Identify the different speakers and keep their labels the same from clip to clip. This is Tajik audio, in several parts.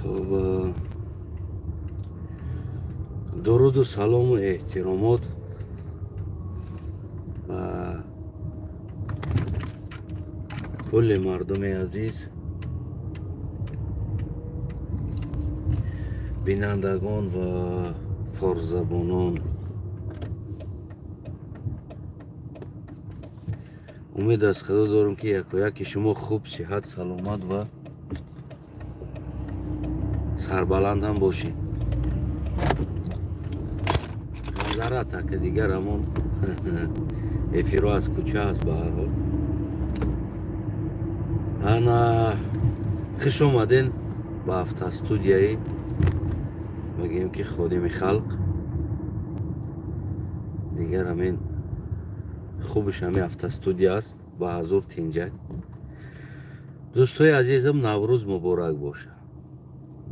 Speaker 1: Хуб, дуруду салому эҳтиромот ба кулли мардуми азиз, бинандагон ва форсзабонон. Умед аз Худо дорам, ки якояки шумо хуб, сиҳат, саломат ва сарбаланд ҳам бошед. Манзара таки дигар ҳамон эфиро аз кӯча аст. Ба ҳар ҳол, ана хуш омаден ба автостудияи, мегӯем ки, ходими халқ. Дигар ҳамин хубиш ҳамин автостудия аст, ба ҳазур тинҷак. Дӯстои азизам, Наврӯз муборак бошад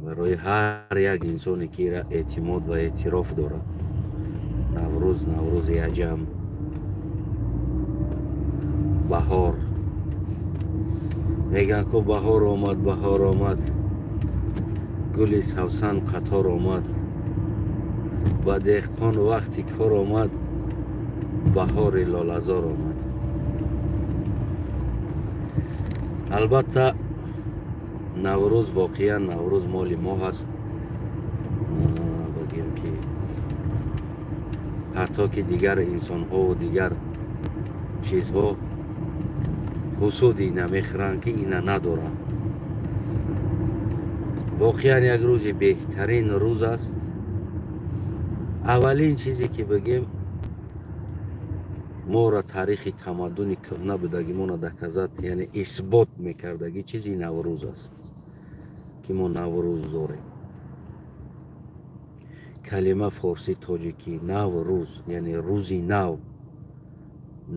Speaker 1: барои ҳар як инсоне, ки ира эътимод ва эътироф дорад. Наврӯз, Наврӯзи аҷам, баҳор мегӯянд ку: баҳор омад, баҳор омад, гули савсан қатор омад, ба деҳқон вақти кор омад, баҳори лолазор омад. Албатта, Наврӯз, воқеан Наврӯз моли мо ҳаст. Бигем ки ҳатто ки дигар инсонҳову дигар чизҳо ҳусуди намехӯранд, ки ина надоранд. Воқеан як рӯзи беҳтарин рӯз аст. Аввалин чизе ки бигем, моро таърихи тамаддуни кӯҳна будагимона доказать, яъне исбот мекардагӣ чизи Наврӯз аст, ки мо Наврӯз дорем. Калима форсӣ тоҷикӣ наврӯз, яъне рӯзи нав.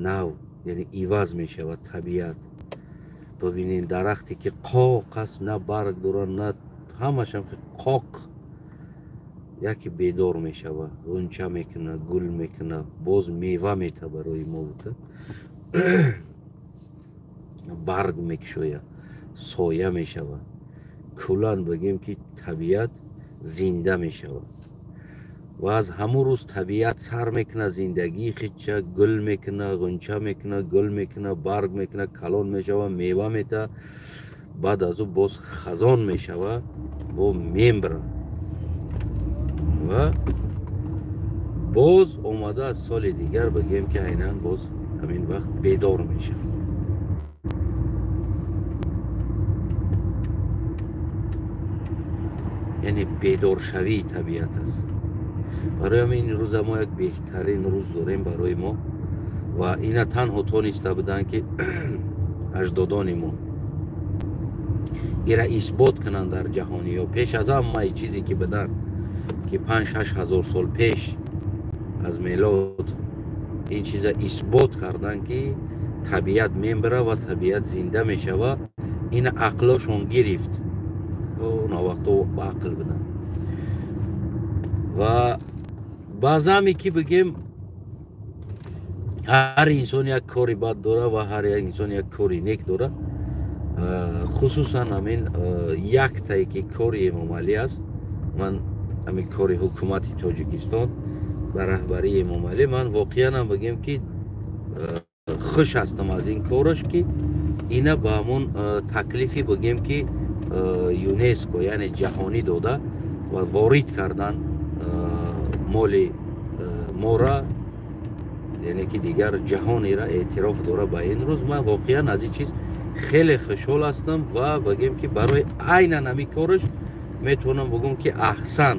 Speaker 1: Нав яъне иваз мешавад табиат. Бибинед, дарахте ки қоқ аст, на барг дорад, на ҳамашам ки қоқ, яке бедор мешавад, ғунча мекунад, гул мекунад, боз мева мета барои мо, барг мекушояд, соя мешавад. Куллан бигем ки табиат зинда мешавад ва аз ҳамун рӯз табиат сар мекунад зиндагии худша: гул мекунад, ғунча мекунад, гул мекунад, барг мекунад, калон мешавад, мева мета. Баъд аз ӯ боз хазон мешавад, бо мембра ва боз омада аз соли дигар, бигем ки айнан боз ҳамин вақт бедор мешавад. Яъне бедоршавии табиат аст. Барои ҳамин ин рӯза мо як беҳтарин рӯз дорем барои мо. Ва ина танҳо тониста буданд, ки аҷдодони мо ира исбот кунанд дар ҷаҳониё. Пеш аз ҳамаи чизе ки буданд, ки 5-6 ҳазор сол пеш аз мелод ин чиза исбот карданд, ки табиат мембира ва табиат зинда мешава. Ина ақлошон гирифт, он вақто ба ақл буданд. Ва баъзаме ки бигем, ҳар инсон як кори бад дора ва ҳар як инсон як кори нек дора. Хусусан ҳамин яктае ки кори Эмомалӣ аст, ман ҳамин кори ҳукумати Тоҷикистон ба раҳбарии Эмомалӣ, ман воқеан ҳам бигем ки хуш ҳастам аз ин кораш, ки ина ба ҳамон таклифи, бигем ки, ЮНЕСКО, яъне ҷаҳонӣ дода ва ворид кардан моли мора, яъне ки дигар ҷаҳонера эътироф дора ба ин рӯз. Ман воқеан аз ин чиз хеле хушҳол ҳастам ва бигем ки барои айнан ҳамин кораш метавонам бигӯм ки аҳсан,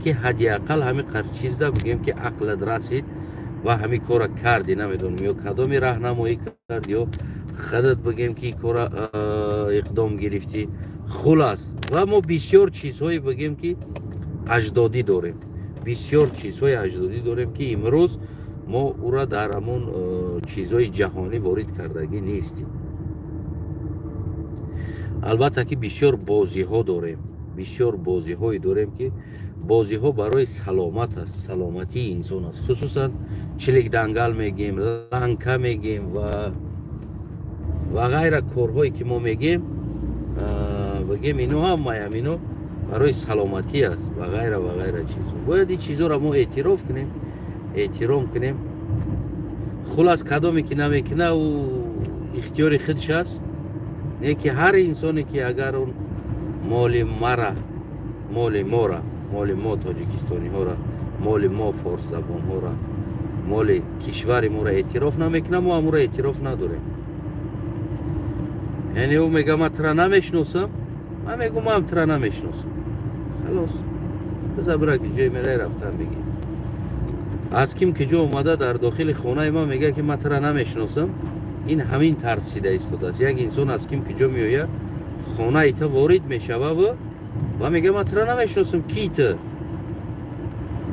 Speaker 1: ки ҳадди ақал ҳамин қадр чизда, бигем ки, ақлат расид ва ҳамин кора кардӣ. Намедонам, ё кадоми раҳнамоӣ кард, ё худат, бигем ки, кора иқдом гирифтӣ. Хулас, ва мо бисёр чизҳое, бигем ки, аҷдодӣ дорем, бисёр чизҳои аҷдодӣ дорем, ки имрӯз мо ӯра дар ҳамон чизҳои ҷаҳонӣ ворид кардагӣ нестем. Албатта ки бисёр бозиҳо дорем, бисёр бозиҳое дорем, ки бозиҳо барои саломат аст, саломатии инсон аст. Хусусан чиликдангал мегем, ланка мегем ва ғайра корҳое ки мо мегем, бигем, ино ҳамаям ино Барои саломатӣ аст ва ғайра ва ғайра чизо. Бояд ин чизоро мо эътироф кунем, эҳтиром кунем. Хулас, кадоме ки намекуна, ӯ ихтиёри худш аст. Не ки ҳар инсоне ки агар он моли мара, моли мора, моли мо тоҷикистониҳоро, моли мо форсзабонҳоро, моли кишвари моро эътироф намекуна, мо ҳамуро эътироф надорем. Яъне ӯ мега: «Ман тура намешиносам», ман мегӯм: «Ман тура намешиносам». Халос, биза бира, ки ҷое мерай, рафтан бигӣ. Аз ким ки ҷо омада дар дохили хонаи ман мега, ки ман тура намешиносам, ин ҳамин тарз шида истодааст. Як инсон аз ким ки ҷо меояд, хонаи ту ворид мешава ва мега: «Ман тура намешиносам, ки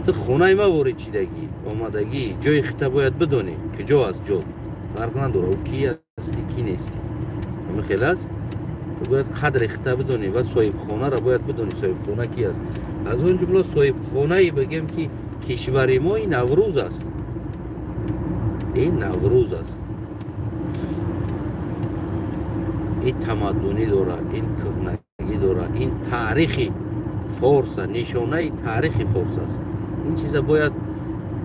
Speaker 1: ту хонаи ман ворид шидагӣ, омадагӣ, ҷои хита бояд бидонӣ, куҷо аст ҷо». Фарқ надора, ӯ ки ҳасти, ки нестӣ, ҳамин хел аст. Ту бояд қадри хита бидонӣ ва соҳибхонаро бояд бидонӣ, соҳибхона ки аст. Аз он ҷумла соҳибхонаи, бигем, ки кишвари мо ин Наврӯз аст, ин Наврӯз аст. Ин тамаддунӣ дорад, ин кӯҳнагӣ дорад, ин таърихи форса, нишонаи таърихи форс аст. Ин чиза бояд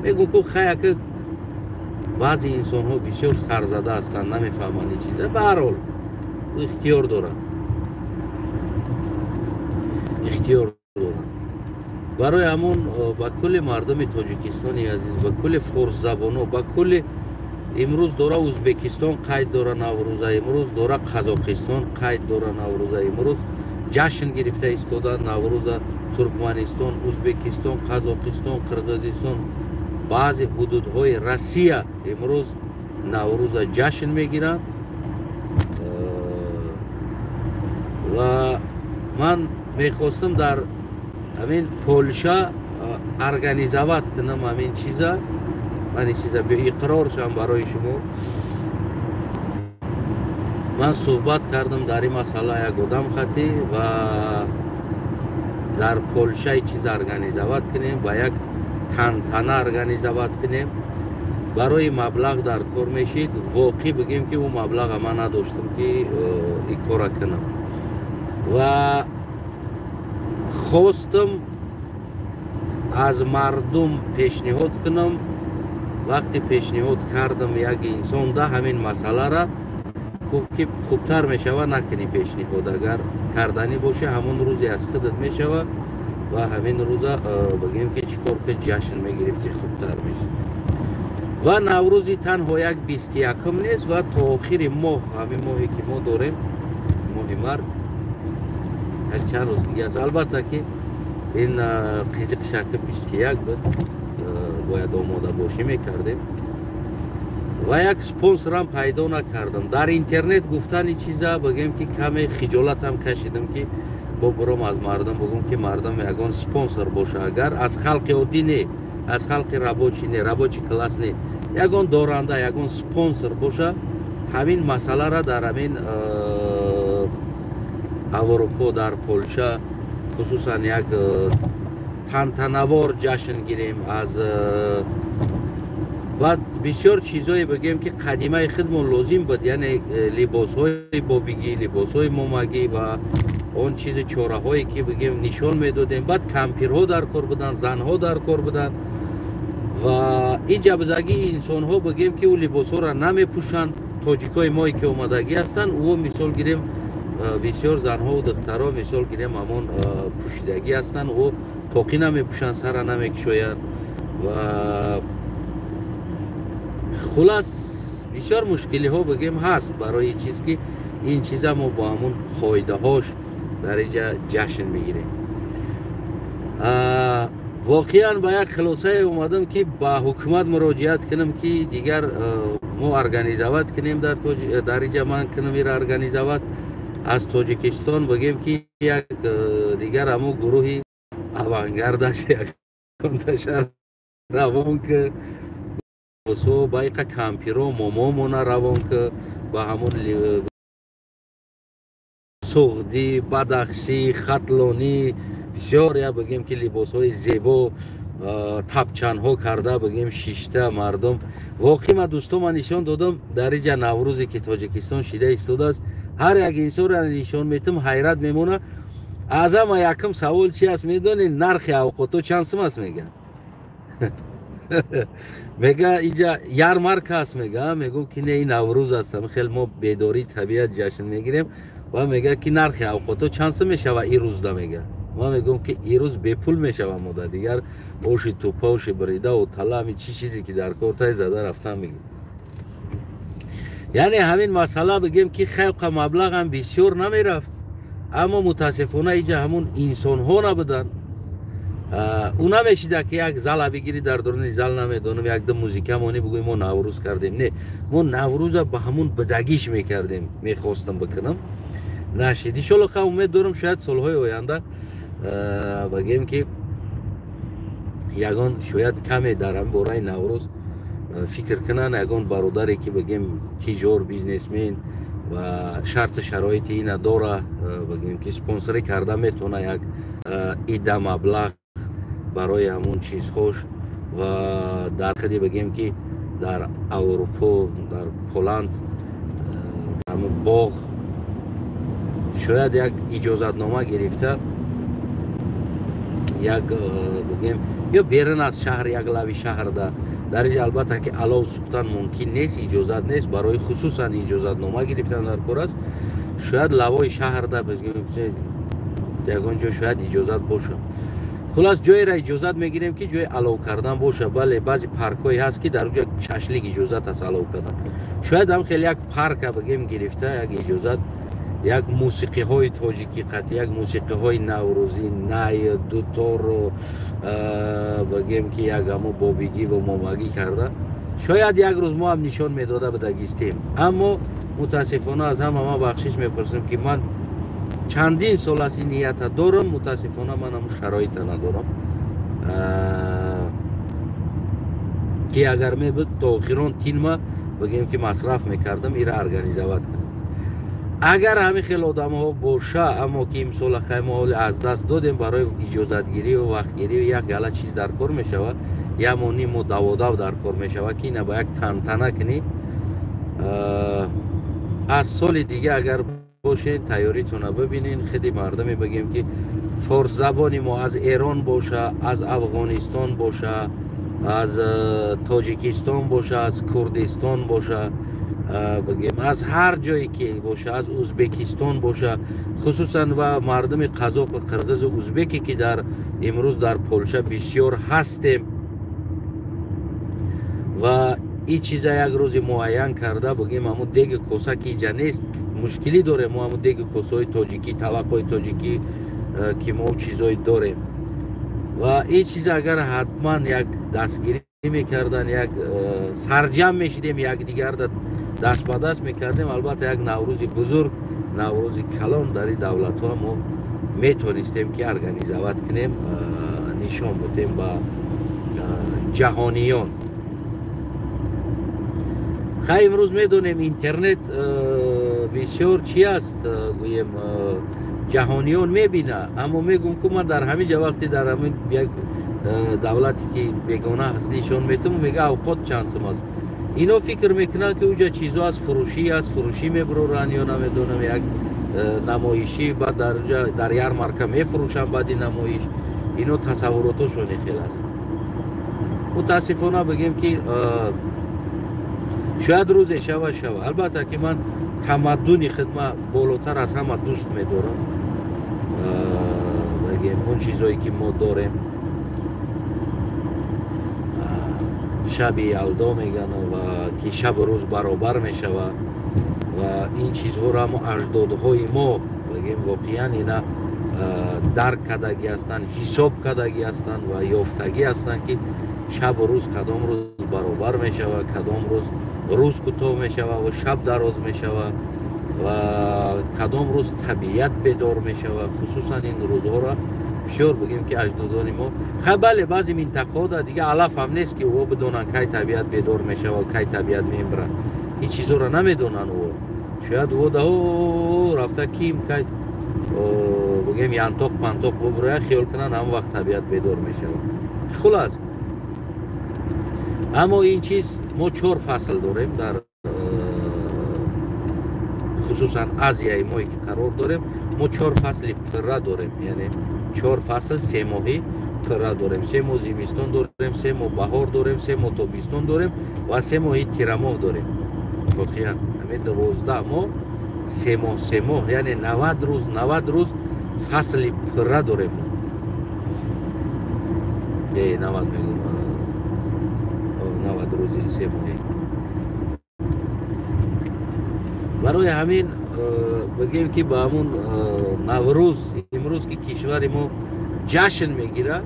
Speaker 1: мегӯм, ку хаяка баъзе инсонҳо бисёр сарзада ҳастанд, намефаҳманд ин чиза. Ба ҳар ҳол, ихтиёр доранд, ихтиёр доранд. Барои ҳамон ба кулли мардуми Тоҷикистони азиз, ба кулли форсзабоно, ба кулли имрӯз дора Ӯзбекистон қайд дора Наврӯза, имрӯз дора Қазоқистон қайд дора Наврӯза, имрӯз ҷашн гирифта истода Наврӯза Туркманистон, Ӯзбекистон, Қазоқистон, Қирғизистон, баъзе ҳудудҳои Россия имрӯз Наврӯза ҷашн мегиранд. Ва ман мехостам дар ҳамин Полша организовать кунам ҳамин чиза. Ман ин чиза иқрор шам барои шумо. Ман суҳбат кардам дар ин масъала як одам хатӣ ва дар Полша ин чиза организовать кунем ва як тантана организовать кунем. Барои маблағ дар кор мешид. Воқеъ бигем, ки ӯ маблаға ман надоштам, ки ин кора кунам, ва хостам аз мардум пешниҳод кунам. Вақте пешниҳод кардам як инсон да ҳамин масъалара, гуфт, ки хубтар мешава накунӣ пешниҳод, агар карданӣ боша, ҳамон рӯзе аз худат мешава ва ҳамин рӯза, бигем, ки чӣ кор ки ҷашн мегирифтӣ, хубтар мешид. Ва Наврӯзи танҳо як 21-ум нест ва то охири моҳ, ҳамин моҳе ки мо дорем, моҳи март, як чанд рӯз дига аст. Албатта, ки ин қизиқи шакли 21 буд, бояд омодабошӣ мекардем. Ва як спонсорам пайдо накардам. Дар интернет гуфтани чиза, бигем, ки каме хиҷолатам кашидам, ки бо буром аз мардум бугум, ки мардум ягон спонсор боша, агар аз халқи оддӣ не, аз халқи рабочий не, рабочий класс не, ягон доранда, ягон спонсор боша, ҳамин масъалара дар ҳамин Аврупо, дар Полша хусусан як тантанавор ҷашн гирем. Аз баъд бисёр чизое, бигем, ки қадимаи худмон лозим буд, яъне либосҳои бобигӣ, либосҳои момагӣ ва он чизи чораҳое ки, бигем, нишон медодем. Баъд кампирҳо дар кор буданд, занҳо дар кор буданд ва ин ҷабдагии инсонҳо, бигем, ки ӯ либосҳоро намепӯшанд. Тоҷикои мое ки омадагӣ ҳастанд, ӯ мисол гирем, бисёр занҳову духтарҳо, мисол гирем, ҳамон пӯшидагӣ ҳастанд, ӯ тоқӣ намепӯшанд, сара намекушоянд. Ва хулас, бисёр мушкилиҳо, бигем, ҳаст барои чиз, ки ин чиза мо бо ҳамон қоидаҳош дар инҷа ҷашн мегирем. Воқеан, ба як хулосае омадам, ки ба ҳукумат муроҷиат кунам, ки дигар мо организовать кунем дар инҷа, ман кунам ира организовать аз Тоҷикистон, бигем, ки як дигар ҳамон гурӯҳи авангардаш ягонташа равон ки ба иқа кампиро момомона равон ки ба ҳамон суғдӣ, бадахшӣ, хатлонӣ, бисёр я, бигем, ки либосҳои зебо, тапчанҳо карда, бигем, шишта мардум. Воқеъ, ма дӯсто, ман нишон додам дар инҷа Наврӯзе ки Тоҷикистон шида истодааст, ҳар як инсонро нишон метам, ҳайрат мемонад. Аз ҳама якум савол чи аст, медонед? Нархи авқото чанд сум аст, мега. Мега, инҷа ярмарка аст, мега. Мегӯм, ки не, ин Наврӯз аст, хел мо бедории табиат ҷашн мегирем. Ва мега, ки нархи авқото чанд сум мешава ирӯзда, мега. Ман мегӯм, ки ирӯз бепул мешава мода, дигар оши тупа, оши бирида, отала, ҳамин чи чизе ки дар кор тай зада рафтан мегӯ. Яъне ҳамин масъала, бигем, ки хелқа маблағам бисёр намерафт, аммо мутаассифона иҷа ҳамун инсонҳо набуданд. Ӯ намешида, ки як зала бигирӣ, дар дуруни зал, намедонам, якду музика монӣ, бигӯи, мо Наврӯз кардем. Не, мо Наврӯза ба ҳамун бидагиш мекардем, мехостам бикунам, нашид. Иншолло, ха, умед дорам, шояд солҳои оянда, бигем, ки ягон шояд каме дар ҳамин бораи Наврӯз фикр кунанд, ягон бародаре, ки, бигем, тиҷор, бизнесмен ва шарту шароити ина дора, бигем, ки спонсорӣ карда метавона як ида маблағ барои ҳамун чизҳош. Ва дар худи, бигем, ки дар Аврупо, дар Поланд, дар боғ шояд як иҷозатнома гирифта, як, бигем, ё берун аз шаҳр, як лави шаҳрда. Дар инҷа, албатта, ки алов сӯхтан мумкин нест, иҷозат нест, барои хусусан иҷозатнома гирифтан дар кор аст. Шояд лавои шаҳрда ягон ҷо шояд иҷозат бошад. Хулас, ҷоеро иҷозат мегирем, ки ҷои алов кардан боша. Бале, баъзе паркҳое ҳаст, ки дар оҷа шашлик иҷозат аст алов кардан. Шояд ҳам хеле як парка, бигем, гирифта, як иҷозат, як мусиқиҳои тоҷикӣ қатъи, як мусиқиҳои наврӯзӣ, най, дутору, бигем, ки як ҳамо бобигиву момагӣ карда, шояд як рӯз мо ҳам нишон медода будагистем. Аммо мутаассифона, аз ҳама ман бахшиш мепурсам, ки ман чандин сол аст ин нията дорам, мутаассифона ман ҳамун шароита надорам, ки агар мебуд, то охирон тинма, бигем, ки масраф мекардам, ира организовать кардам. Агар ҳамин хел одамҳо боша. Аммо ки имсола, хай, мо ҳоли аз даст додем, барои иҷозатгирию вақтгирию як гала чиз дар кор мешавад, ямо нимо даводав дар кор мешавад, ки ина ба як тантана кунӣ. Аз соли дига агар бошед, тайёритона бибинен. Хиди мардуме, бигем, ки форсзабони мо аз Эрон боша, аз Афғонистон боша, аз Тоҷикистон боша, аз Курдистон боша, бигем, аз ҳар ҷое ки боша, аз Узбекистон боша, хусусан ва мардуми қазоқу қирғизу узбеке, ки дар имрӯз дар Полша бисёр ҳастем. Ва ин чиза як рӯзи муайян карда, бигем, ҳамун деги коса, ки иҷа нест, мушкилӣ дорем мо, ҳамун деги косаҳои тоҷикӣ, таваққои тоҷикӣ, ки мо чизҳое дорем. Ва ин чиза агар ҳатман як дастгирӣ мекардан, як сарҷам мешидем, якдигарда даст ба даст мекардем, албатта, як Наврӯзи бузург, Наврӯзи калон дар ин давлатҳо мо метонистем, ки организовать кунем, нишон будем ба ҷаҳониён. Хай, имрӯз медонем, интернет бисёр чи аст, гӯем, ҷаҳониён мебина. Аммо мегӯм, ку ман дар ҳамин ҷа, вақте дар ҳамин як давлате, ки бегона ҳаст, нишон метавон, мега, авқот чанд сум аст? Ино фикр мекунанд, ки уҷа чизо аз фурӯшӣ аст, фурӯшӣ мебуроранд ё намедонам, як намоишӣ, баъд дар уҷа дар ярмарка мефурӯшанд баъди намоиш. Ино тасаввуротошони хел аст. Мутаассифона, бигем, ки шояд рӯзе шава. Албатта, ки ман тамаддуни хидма болотар аз ҳама дӯст медорам, бигем, он чизое, ки мо дорем, шаби Ялдо меган ва ки шабу рӯз баробар мешавад. Ва ин чизҳоро ҳамо аҷдодҳои мо, бигем, воқеан ина дарк кардагӣ ҳастанд, ҳисоб кардагӣ ҳастанд ва ёфтагӣ ҳастанд, ки шабу рӯз кадом рӯз баробар мешавад, кадом рӯз рӯз кӯтоҳ мешавад ва шаб дароз мешавад ва кадом рӯз табиат бедор мешавад. Хусусан ин рӯзҳоро бисёр, бигем, ки аҷдодони мо. Хай, бале, баъзе минтақаҳо дига алаф ҳам нест, ки ӯ бидонанд, кай табиат бедор мешавад, кай табиат мембирад. Ин чизҳоро намедонанд. Ӯ шояд ӯ дао рафта, ким кай, бигем, янтоқ пантоқ бубурояд, хиёл кунанд, ҳамон вақт табиат бедор мешавад. Хулас, аммо ин чиз, мо чор фасл дорем дар Хусусан Азияи мое ки қарор дорем, мо 4 фасли пурра дорем, яъне 4 фасл семоҳӣ пурра дорем. 3 моҳ зимистон дорем, 3 моҳ баҳор дорем, 3 моҳ тобистон дорем ва 3 моҳи тирамоҳ дорем. Воқеан ҳамин 12 моҳ, 3 моҳ, 3 моҳ, яъне 90 рӯз, 90 рӯз фасли пурра дорем. 90 мегӯм, 90 рӯзи 3 моҳӣ. Барои ҳамин бигем ки ба ҳамун Наврӯз имрӯз ки кишвари мо ҷашн мегирад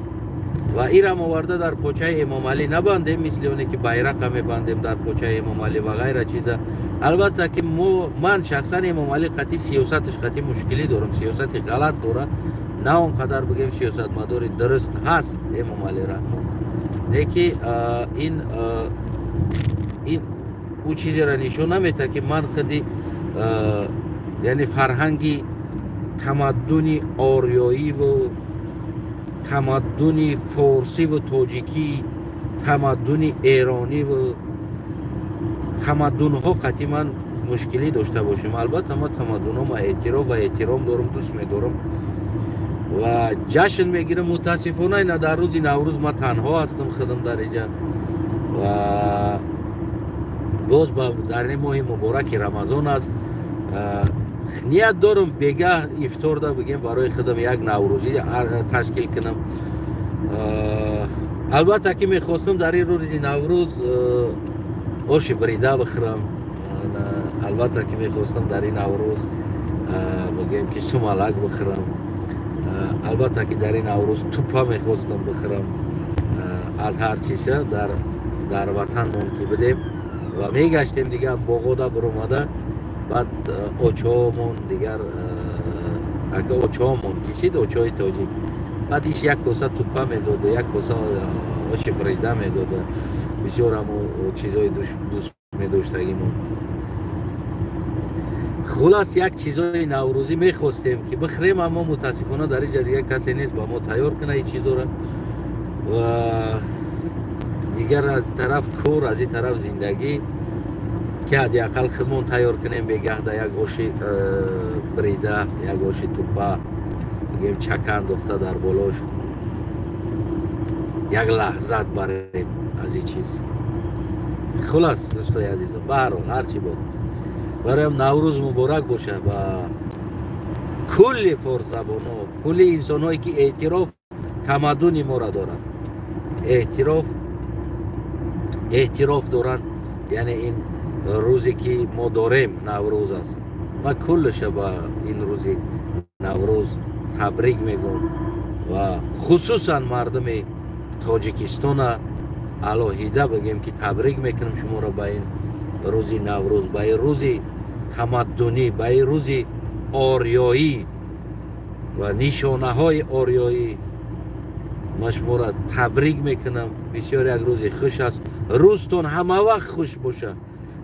Speaker 1: ва ирам оварда дар почаи Эмомалӣ набандем, мисли оне ки байрақа мебандем дар почаи Эмомалӣ ва ғайра чиза. Албатта ки ман шахсан Эмомалӣ қатъи сиёсаташ қатъи мушкилӣ дорам, сиёсати ғалат дорад, на он қадар бигем сиёсатмадори дуруст ҳаст Эмомалӣ Раҳмон, леки ин ӯ чизеро нишон наметаҳад ки ман худи яъне фарҳанги тамаддуни ориёиву тамаддуни форсиву тоҷикӣ, тамаддуни эрониву тамаддунҳо қатъи ман мушкилӣ дошта бошем. Албатта ман тамаддунҳо ма эътироф ва эҳтиром дорам, дӯст медорам ва ҷашн мегирам. Мутаассифона ина дар рӯзи Наврӯз ман танҳо ҳастам худам дар иҷа ва боз дар ин моҳи мубораки Рамазон аст. Ният дорам бегаҳ ифторда бигем барои худам як наврӯзӣ ташкил кунам. Албатта ки мехостам дар ин рӯзи Наврӯз оши брида бихӯрам, албатта ки мехостам дар ин Наврӯз бигем ки сумалак бихӯрам, албатта ки дар ин Наврӯз тупа мехостам бихӯрам. Аз ҳар чиша дар ватанмон ки будем ва мегаштем дигар боғода биромада, баъд очоомон дигар ака очоомон кишид, очои тоҷик, баъд иш як коса тупа медода, як коса оши брида медода. Бисёр ҳамо чизои дӯст медоштагимон. Хулас як чизои наврӯзӣ мехостем ки бихӯрем, аммо мутаассифона дар инҷа дигар касе нест ба мо тайёр кунад ин чизоро. Ва дигар аз тараф кор, аз ин тараф зиндагӣ, ки ҳадди ақал худмон тайёр кунем бегаҳда як оши брида, як оши тупа, бигем чака андохта дар болош, як лаҳзат барем аз ин чиз. Хулас дӯстои азизам, ба ҳар ҳол ҳар чӣ буд, бароям Наврӯз муборак бошад ба кулли форсзабонҳо, кулли инсонҳое ки эътироф тамаддуни моро доранд, эътироф доранд. Яъне ин рӯзе ки мо дорем Наврӯз аст. Ман куллаша ба ин рӯзи Наврӯз табрик мегӯм ва хусусан мардуми Тоҷикистона алоҳида бигем ки табрик мекунам шуморо ба ин рӯзи Наврӯз, ба ин рӯзи тамаддунӣ, ба ин рӯзи ориёӣ ва нишонаҳои ориёӣ. Ман шуморо табрик мекунам. Бисёр як рӯзи хуш аст. Рӯзтон ҳама вақт хуш бошад,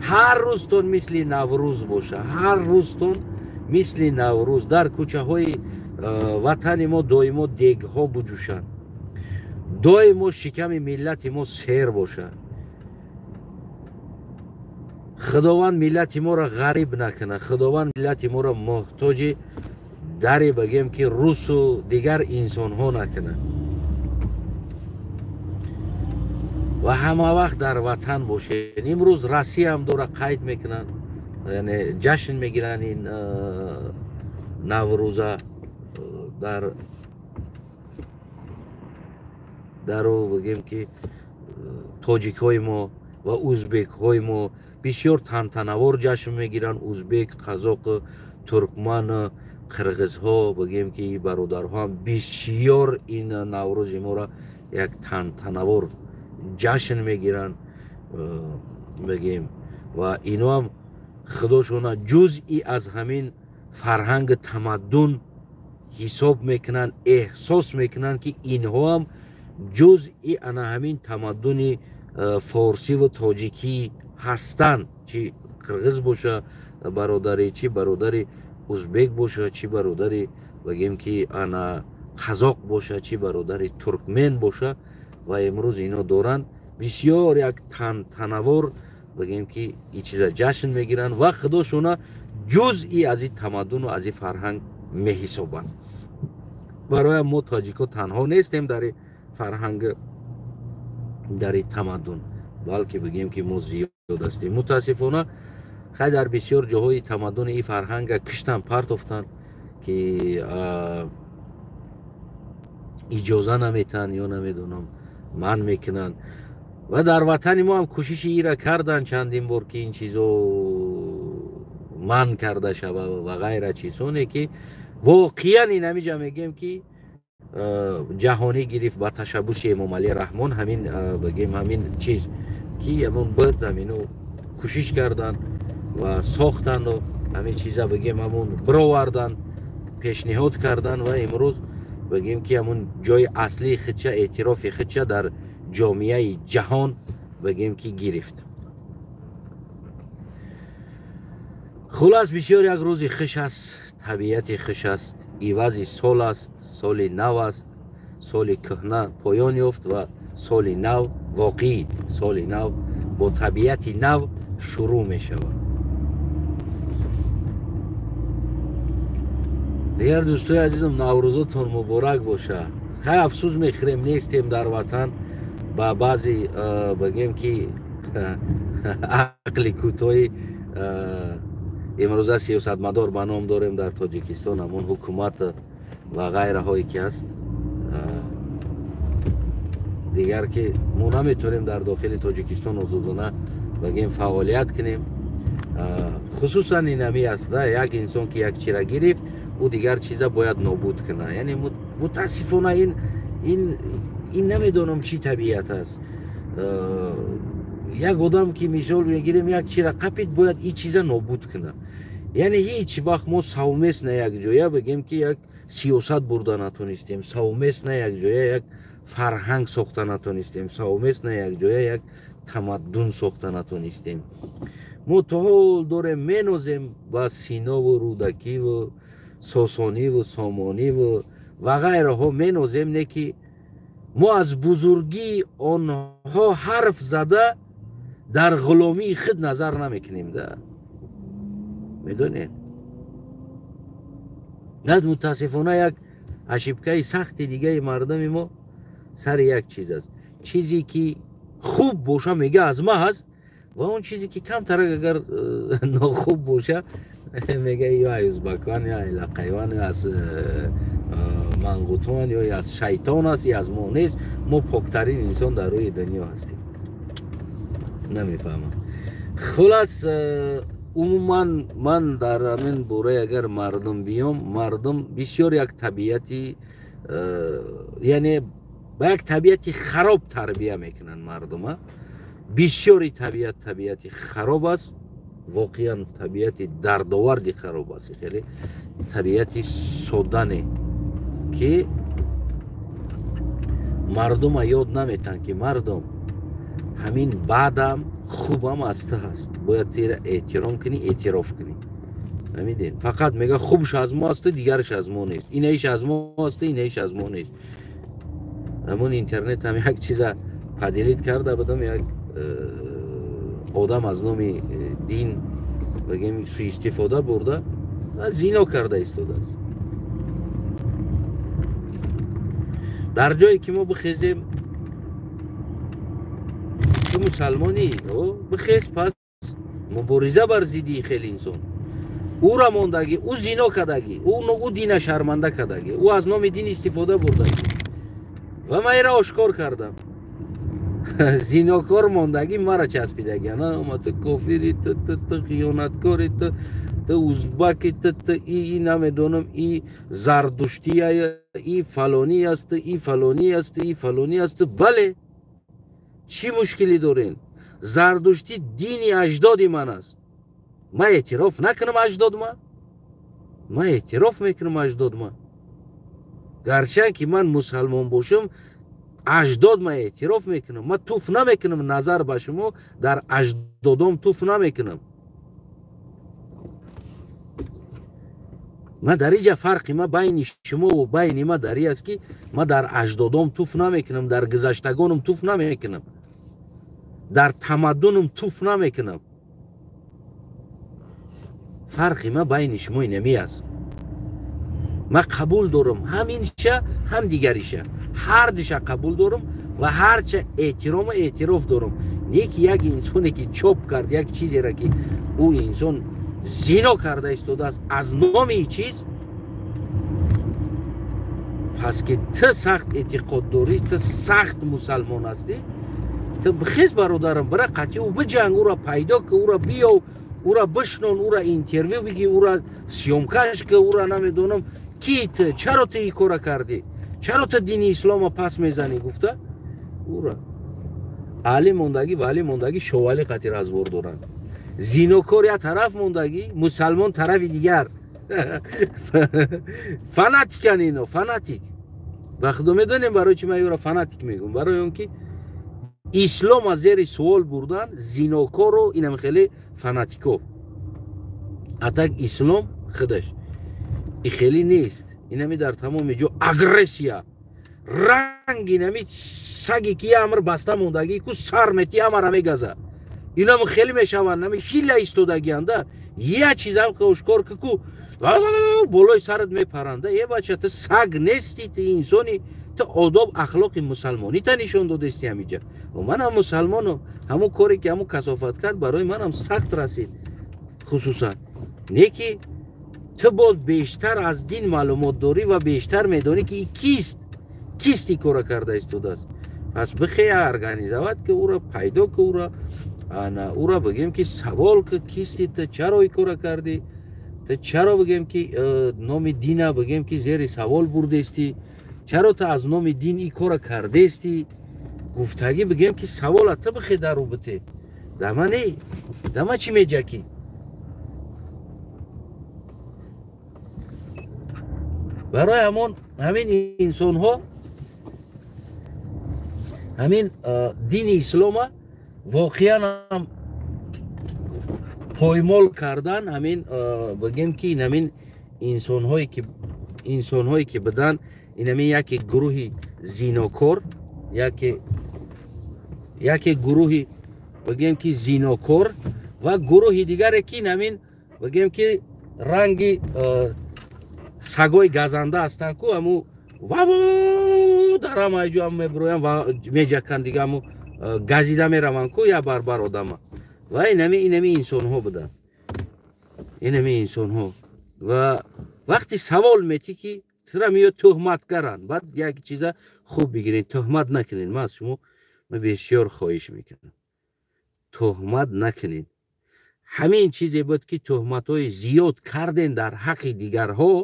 Speaker 1: ҳар рӯзтон мисли Наврӯз бошад, ҳар рӯзтон мисли Наврӯз. Дар кӯчаҳои ватани мо доимо дегҳо буҷӯшанд, доимо шиками миллати мо сер бошад. Худованд миллати моро ғариб накунад, Худованд миллати моро муҳтоҷи даре бигем ки русу дигар инсонҳо накунад ва ҳама вақт дар ватан бошед. Имрӯз Россияам дора қайд мекунанд, яъне ҷашн мегиранд ин Наврӯза дару бигем ки тоҷикҳои мо ва узбекҳои мо бисёр тантанавор ҷашн мегиранд. Узбек, қазоқ, туркман, қирғизҳо, бигем ки бародарҳо ҳам бисёр ин Наврӯзи моро як тантанавор ҷашн мегиранд, бигем, ва иноам худошона ҷузъи аз ҳамин фарҳанги тамаддун ҳисоб мекунанд, эҳсос мекунанд ки инҳоам ҷузъи ана ҳамин тамаддуни форсиву тоҷикӣ ҳастанд. Чи қирғиз боша бародари, чи бародари узбек боша, чи бародари бигем ки ана қазоқ боша, чи бародари туркмен боша. Ва имрӯз ино доранд бисёр як тантанавор бигем ки ин чиза ҷашн мегиранд ва худошона ҷузъи аз ин тамаддуну аз ин фарҳанг меҳисобанд. Барои мо тоҷико танҳо нестем дар фарҳанг, дар тамаддун, балки бигем ки мо зиёд ҳастем. Мутаассифона хай дар бисёр ҷоҳои тамаддуни ин фарҳанга киштан, партофтан, ки иҷоза наметаҳанд ё намедонам манъ мекунанд. Ва дар ватани мо ҳам кӯшиши ира кардан чандин бор, ки ин чизо манъ карда шава ва ғайра чизоне ки воқеан ин ҳамиҷа мегем ки ҷаҳонӣ гирифт ба ташаббуси Эмомалӣ Раҳмон ҳамин бигем ҳамин чиз ки ҳамон бд ҳамино кӯшиш карданд ва сохтанду ҳамин чиза бигем ҳамон бироварданд, пешниҳод карданд ва имрӯз бигем ки ҳамон ҷои аслии худша, эътирофи худша дар ҷомеаи ҷаҳон бигем ки гирифт. Хулас бисёр як рӯзи хуш аст, табиати хуш аст, ивази сол аст, соли нав аст, соли кӯҳна поён ёфт ва соли нав, воқеӣ соли нав бо табиати нав шурӯъ мешавад. Дигар дӯстои азизам, наврӯзотон муборак боша. Хай афсӯс мехӯрем, нестем дар ватан, ба баъзе бигем ки ақли кӯтоҳи имрӯза сиёсатмадор ба ном дорем дар Тоҷикистон, ҳамон ҳукумат ва ғайраҳое ки ҳаст. Дигар ки мо наметавонем дар дохили Тоҷикистон озодона бигем фаъолият кунем. Хусусан ин ҳами аст, як инсон ки як чира гирифт, ӯ дигар чиза бояд нобуд кунад. Яъне мутаассифона ин намедонам чӣ табиат аст. Як одам ки мисол мегирем як чира қапид, бояд ин чиза нобуд кунад. Яъне ҳеҷ вақт мо совместно якҷоя бигем ки як сиёсат бурда натонистем, совместно якҷоя як фарҳанг сохта натонистем, совместно якҷоя як тамаддун сохта натонистем. Мо то ҳол дорем менозем ба Синову Рӯдакиву Сосониву Сомониву ва ғайраҳо менозем, не ки мо аз бузургии онҳо ҳарф зада дар ғуломии худ назар намекунем. Да медонед, над мутаассифона як ошибкаи сахти дигаи мардуми мо сари як чиз аст. Чизе ки хуб боша мега аз ма ҳаст, ва он чизе ки камтарак агар нохуб боша мега ё ай узбакан, ё ай лақайван, ё аз мангутон, ё аз шайтон аст, ё аз мо нест. Мо поктарин инсон дар рӯи дунё ҳастем. Намефаҳмам. Хулас умуман ман дар ҳамин бораи агар мардум биём, мардум бисёр як табиати, яъне ба як табиати хароб тарбия мекунанд мардума. Бисёри табиат табиати хароб аст, воқеан табиати дардоварди хароб аст, хеле табиати содане ки мардума ёд наметаҳанд ки мардум ҳамин баъдам хубам аз ту ҳаст, бояд тира эҳтиром кунӣ, эътироф кунӣ. Фаҳмидед? Фақат мега хубш аз мо аст, дигарш аз мо нест, инаиш аз мо аст, инаиш аз мо нест. Ҳамон интернет ҳам як чиза поделить карда будам, як одам аз номи дин бигем суистифода бурда зино карда истодааст. Дар ҷое ки мо бихезем, ту мусалмонӣ, бихез, пас мубориза бар зидди хеле инсон. Ӯра мондагӣ, ӯ зино кардагӣ, ӯ дина шарманда кардагӣ, ӯ аз номи дин истифода бурдагӣ. Ва ман ира ошкор кардам. Зинокор мондагӣ мара часпидагӣ. Ама ту кофири, ту хиёнаткори, ту узбаки, ту и намедонам, и зардуштия, и фалонӣ аст, и фалонӣ аст, и фалонӣ аст. Бале, чӣ мушкилӣ дорем? Зардуштӣ дини аҷдоди ман аст. Ман эътироф накунам аҷдодма? Ман эътироф мекунам аҷдодма. Гарчанд ки ман мусалмон бошам, аҷдод ман эътироф мекунам. Ман туф намекунам назар ба шумо, дар аҷдодом туф намекунам. Ман дар инҷа фарқи ма байни шумо ва байни ма дар ин аст ки ман дар аҷдодом туф намекунам, дар гузаштагонам туф намекунам, дар тамаддунам туф намекунам. Фарқи ма байни шумо инами аст. Ман қабул дорам ҳам инша, ҳам дигариша, ҳардиша қабул дорам ва ҳарча эҳтирому эътироф дорам. Не ки як инсоне ки чоп кард як чизеро ки ӯ инсон зино карда истодааст аз номи чиз, пас ки ту сахт эътиқод дорӣ, ту сахт мусалмон ҳастӣ, ту бихез бародарам, бира қатъи ӯ биҷанг, ӯра пайдо ки, ӯра биёв, ӯра бишнон, ӯра интервю бигӣ, ӯра съёмкаш ки, ӯра намедонам ки ту чаро ту ин кора кардӣ, чаро ту дини ислома пас мезанӣ гуфта ӯра аҳли мондагӣ ва аҳли мондагӣ шовалӣ қатъи разбор доранд. Зинокор як тараф мондагӣ, мусалмон тарафи дигар. Фанатикан ино, фанатик. Ва худо медонем барои чӣ ман ӯра фанатик мегӯм, барои он ки ислом аз зери суол бурдан зинокору инам хеле фанатико. А так ислом худаш и хеле нест. Инами дар тамоми ҷо агрессия, ранг инами саги ки амр баста мондагӣ ку сар мети амара мегаза. Инам хеле мешаванд, нами хила истодагианда, я чизам ошкор ки ку болои сарат мепаранда. Е бача, ту саг нести, ту инсони, ту одоб ахлоқи мусалмонита нишон додести ҳамиҷа. Манам мусалмонам, ҳамон коре ки ҳамон касофат кард барои манам сахт расид, хусусан не ки ту боз бештар аз дин маълумот дорӣ ва бештар медонӣ ки кист, кист ин кора карда истодааст. Пас бихея организовать ки ӯро пайдо ки, ӯро ӯро бигем ки савол ки кисти ту, чаро ин кора кардӣ, ту чаро бигем ки номи дина бигем ки зери савол бурдестӣ, чаро ту аз номи дин ин кора кардестӣ, гуфтагӣ бигем ки савола ту бихе дару бите. Дама не, дама чӣ меҷакӣ? Барои ҳамон ҳамин инсонҳо ҳамин дини ислома воқеан ҳам поймол кардан, ҳамин бигем ки ҳамин инсонҳое ки будан, инами яке гурӯҳи зинокор, яке гурӯҳи бигем ки зинокор ва гурӯҳи дигаре ки ҳамин бигем ки ранги сагои газанда ҳастанд ку ҳаму ваво дар ҳамаи ҷо мебироянд ва меҷаканд, дига ҳаму газида мераванд ку як барбар одама. Ва инами инсонҳо буданд, инами инсонҳо. Ва вақти савол метӣ ки тура меё тӯҳматгаранд, баъд як чиза хуб бигиред, тӯҳмат накунед. Ман аз шумо бисёр хоҳиш мекунам, тӯҳмат накунед. Ҳамин чизе буд ки тӯҳматҳои зиёд карден дар ҳаққи дигарҳо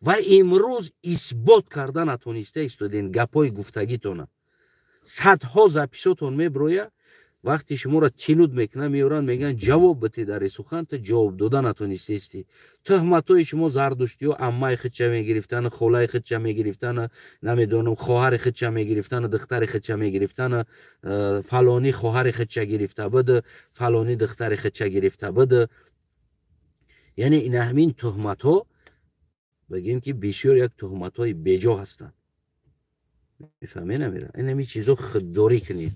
Speaker 1: ва имрӯз исбот карда натониста истоден гапҳои гуфтагитона. Садҳо записотон меброя, вақти шуморо тинуд мекунанд, меоранд, мегӯянд ҷавоб бите дар сухан, ту ҷавоб дода натонистаистӣ. Тӯҳматҳои шумо зардуштиҳо аммаи худша мегирифтану, холаи худша мегирифтану, намедонам хоҳари худша мегирифтану, духтари худша мегирифтану, фалонӣ хоҳари худша гирифта буд, фалонӣ духтари худша гирифта буд. Яъне ин ҳамин тӯҳматҳо бигем ки бисёр як тӯҳматҳои беҷо ҳастанд. Мефаҳмед намера? Ин ҳамин чизо худдорӣ кунед.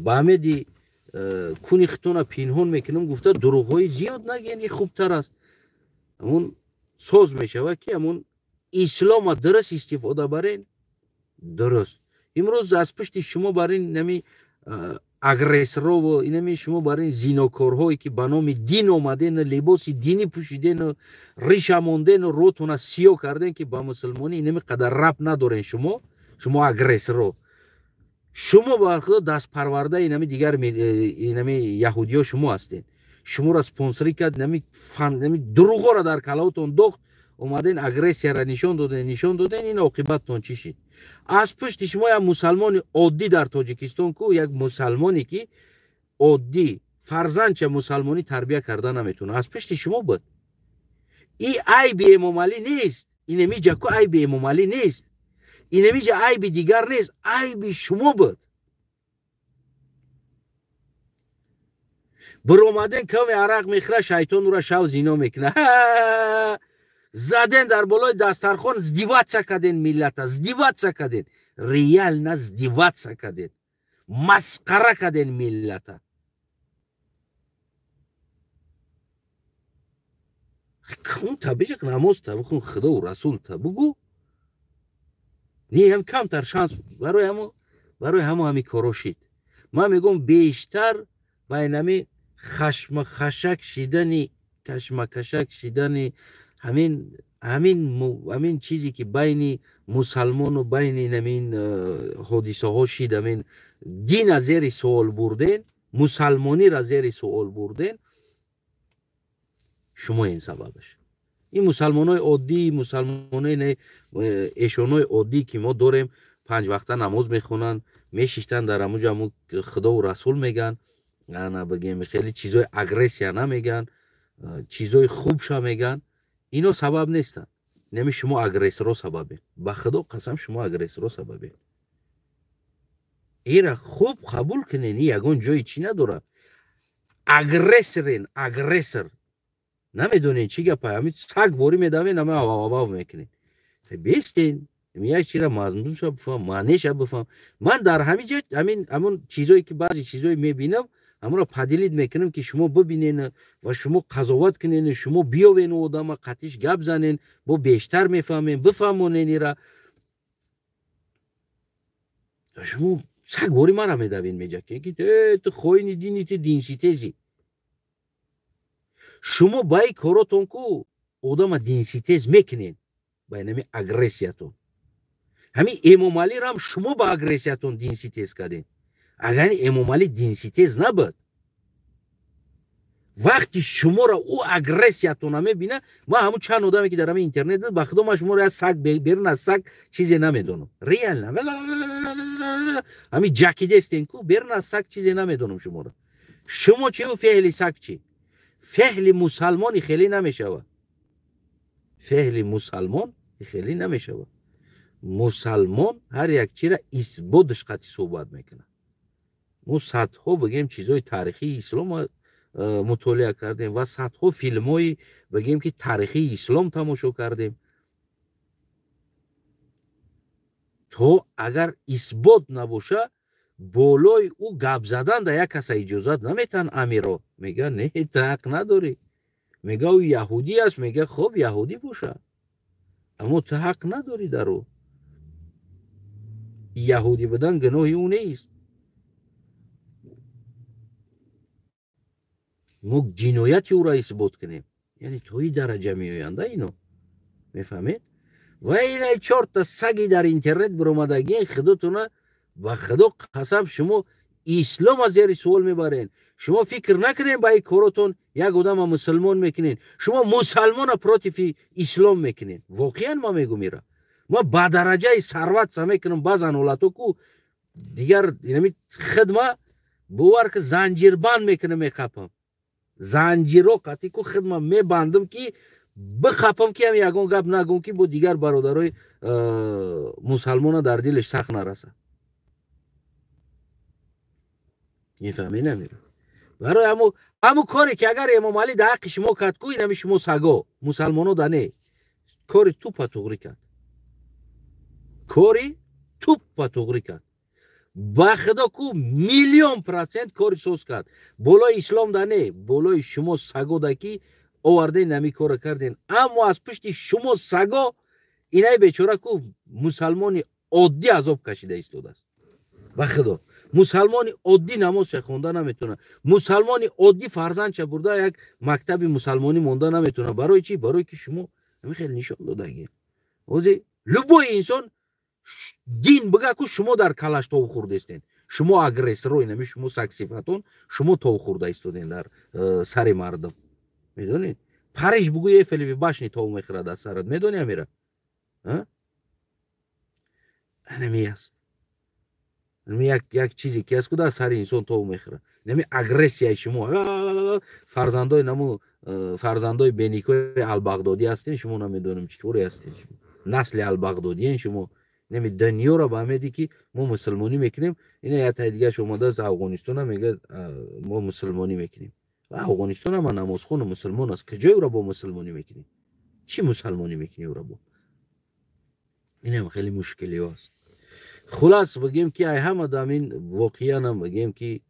Speaker 1: Ба ҳамеди куни хитона пинҳон мекунам гуфта дурӯғҳои зиёд нагӯен, ин хубтар аст. Ҳамун соз мешавад ки ҳамун ислома дуруст истифода барен, дуруст. Имрӯз аз пушти шумо бар ин нами агрессорову инами шумо бар ин зинокорҳое ки ба номи дин омадену либоси динӣ пӯшидену риша мондену рӯтона сиё карден ки ба мусулмонӣ инами қадар рабт надорен. Шумо агрессоро, шумо ба худо дастпарварда инами дигар инами яҳудиё шумо ҳастед. Шуморо спонсорӣ кард, инами дурӯғҳоро дар калаотон дохт, омаден агрессияро нишон доден, нишон доден, ин оқибаттон чӣ шид? Аз пушти шумо як мусалмони оддӣ дар Тоҷикистон ку, як мусалмоне ки оддӣ фарзандча мусалмонӣ тарбия карда наметавонад, аз пушти шумо буд. И айби Эмомалӣ нест, инамиҷа ку айби Эмомалӣ нест, инамиҷа айби дигар нест, айби шумо буд. Биромаден каме арақ мехӯра, шайтон ӯра шав зино мекунад. Заден дар болои дастархон, издеваться карден миллата, издеваться карден, реально издеваться карден, масқара карден миллата. Та бишак намоз та бихун, худову расул та бугӯ. Не ҳам камтар шанс барои ҳамо, барои ҳамо ҳами коро шид. Ман мегӯям, бештар байнами хашмахашак шидани, кашмакашак шидани ҳамин чизе ки байни мусалмону байни ҳамин ҳодисаҳо шид, ҳамин дина зери суол бурден, мусалмониро зери суол бурден, шумо ин сабабаш. Ин мусалмонои оддӣ, мусалмонои эшонои оддӣ, ки мо дорем, панҷ вақта намоз мехонанд, мешиштанд дар ҳамуҷо, ҳаму худову расул меган, ана бигем, хеле чизои агрессия намеган, чизои хубша меган, ино сабаб нестанд. Неми шумо агрессорро сабабе. Ба худо қасам, шумо агрессорро сабабе. Ира хуб қабул кунен, ягон ҷои чӣ надорад. Агрессорен, агрессор. Намедонен чӣ гапа, ҳамин саг ворӣ медавен, ҳама ававав мекунен. Бестен, як чира мазмунша бифаҳм, маънеша бифаҳм. Ман дар ҳамин ҷо ҳамин ҳамон чизое ки баъзе чизое мебинам, ҳамонро поделить мекунам, ки шумо бибинен ва шумо қазоват кунен, шумо биёвен одама, қатиш гап занен, бо бештар мефаҳмем, бифаҳмонен ира. Шумо саг ворӣ мара медавен, меҷа ки ту хоини дини, ту динситезӣ. Шумо ба ин коротон ку одама динситез мекунен, ба инами агрессиятон. Ҳамин Эмомалиро шумо ба агрессиятон динситез кардем. Агар Эмомалӣ динситез набуд, вақти шуморо ӯ агрессиятона мебина, ман ҳамун чанд одаме ки дар ҳамин интернет, ба худо, ман шуморо як саг, берун аз саг чизе намедонам. Реально ҳамин ҷакидестен ку, берун аз саг чизе намедонам шуморо. Шумо чиву феъли саг чӣ? Феъли мусалмони хеле намешавад. Феъли мусалмон хеле намешавад. Мусалмон ҳар як чира исботш қати суҳбат мекунад. Мо садҳо, бигем, чизҳои таърихии ислом мутолиа кардем ва садҳо филмҳои, бигем, ки таърихии ислом тамошо кардем. То агар исбот набоша, болои ӯ гап задан да як каса иҷозат наметаҳанд. Амиро мега, не, ту ҳақ надорӣ. Мега, ӯ яҳудӣ аст. Мега, хоб, яҳудӣ боша, аммо ту ҳақ надорӣ дар ӯ. Яҳудӣ будан гуноҳи ӯ нест. Мо ҷинояти ӯро исбот кунем, яъне то ин дараҷа меоянда ино, мефаҳмед? Ва инай чорта саги дар интернет биромадагиен, худотона ба худо қасам, шумо ислом аз зери суол мебарен. Шумо фикр накунен, ба ин коротон як одама мусулмон мекунен, шумо мусалмона против ислом мекунен. Воқеан ма мегум, ира ма ба дараҷаи сарватса мекунам. Баъзан ҳолато ку дигар инами хидма бовар ки занҷирбанд мекунам, меқапам, занҷиро қатӣ ку хидма мебандам, ки бихапам, ки ҳам ягон гап нагум, ки бо дигар бародарои мусалмона дар дилаш сахт нараса. Мефаҳмед намера? Барои ҳаму коре ки агар Эмомалӣ дар ҳаққи шумо кард ку, инами шумо саго мусалмоно да не, кори тупа туғрӣ кард, кори тупа туғрӣ кард. Ба худо ку миллион процент кори соз кард. Болои ислом да не, болои шумо саго да, ки оварден нами кора карден. Аммо аз пушти шумо саго инаи бечора ку мусалмони оддӣ азоб кашида истодааст. Ба худо, мусалмони оддӣ намозша хонда наметавонад, мусалмони оддӣ фарзандша бурда як мактаби мусалмонӣ монда наметавонад. Барои чӣ? Барои ки шумо ҳамин хел нишон додагӣ. Ҳозир любой инсон дин бига ку, шумо дар калаш тов хӯрдестен, шумо агрессоро, инами шумо сагсифатон, шумо тов хӯрда истоден дар сари мардум. Медонед, Париж бугӯи, Эйфелеви башни тов мехӯрад аз сарат. Медони амира? Анами аст як чизе ки аст ку дар сари инсон тов мехӯрад, нами агрессияи шумо. Фарзандои наму фарзандои беникои Албағдодӣ ҳастен шумо, намедонем чӣ коре ҳастен шумо, насли Албағдодиен шумо. Нами дунёро ба ҳамеди ки мо мусулмонӣ мекунем. Ина як таи дигараш омадааст Афғонистона, мегӯяд, мо мусулмонӣ мекунем. Афғонистон ҳама намозхону мусулмон аст, куҷои ӯро бо мусулмонӣ мекунем? Чӣ мусулмонӣ мекунӣ ӯро бо? Инам хеле мушкилиҳо аст. Хулас, бигем ки ай ҳама дамин воқеанам, бигем ки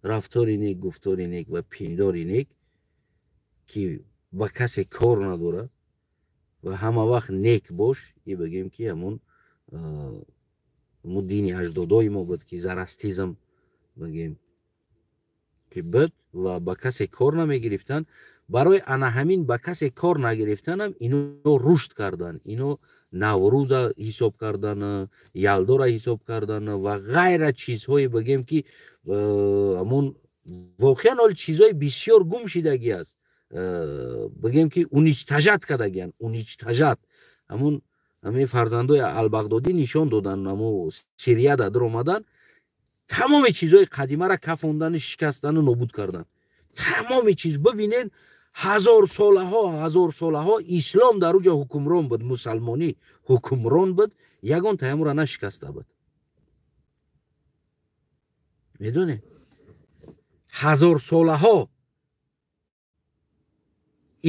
Speaker 1: рафтори нек, гуфтори нек ва пиндори нек ки Ба касе кор надорад ва ҳама вақт нек бош. И бигем, ки ҳамун дини аҷдодои мо буд, ки зарастизм бигем, ки буд ва ба касе кор намегирифтанд. Барои ана ҳамин ба касе кор нагирифтанам ино рушд карданд. Ино Наврӯза ҳисоб кардан, Ялдора ҳисоб кардан ва ғайра чизҳое, бигем, ки ҳамун воқеан ҳол чизҳои бисёр гум шидагӣ аст, бигем, ки уничтожать кардагиянд, уничтожать. Ҳамун ҳамин фарзандои Албағдодӣ нишон доданд, ҳамо Сирияда даромадан, тамоми чизҳои қадимаро кафондану шикастану нобуд кардан. Тамоми чиз, бибинед, ҳазорсолаҳо, ҳазорсолаҳо ислом дар уҷо ҳукмрон буд, мусалмонӣ ҳукмрон буд, ягон таямура нашикаста буд. Медонед, ҳазорсолаҳо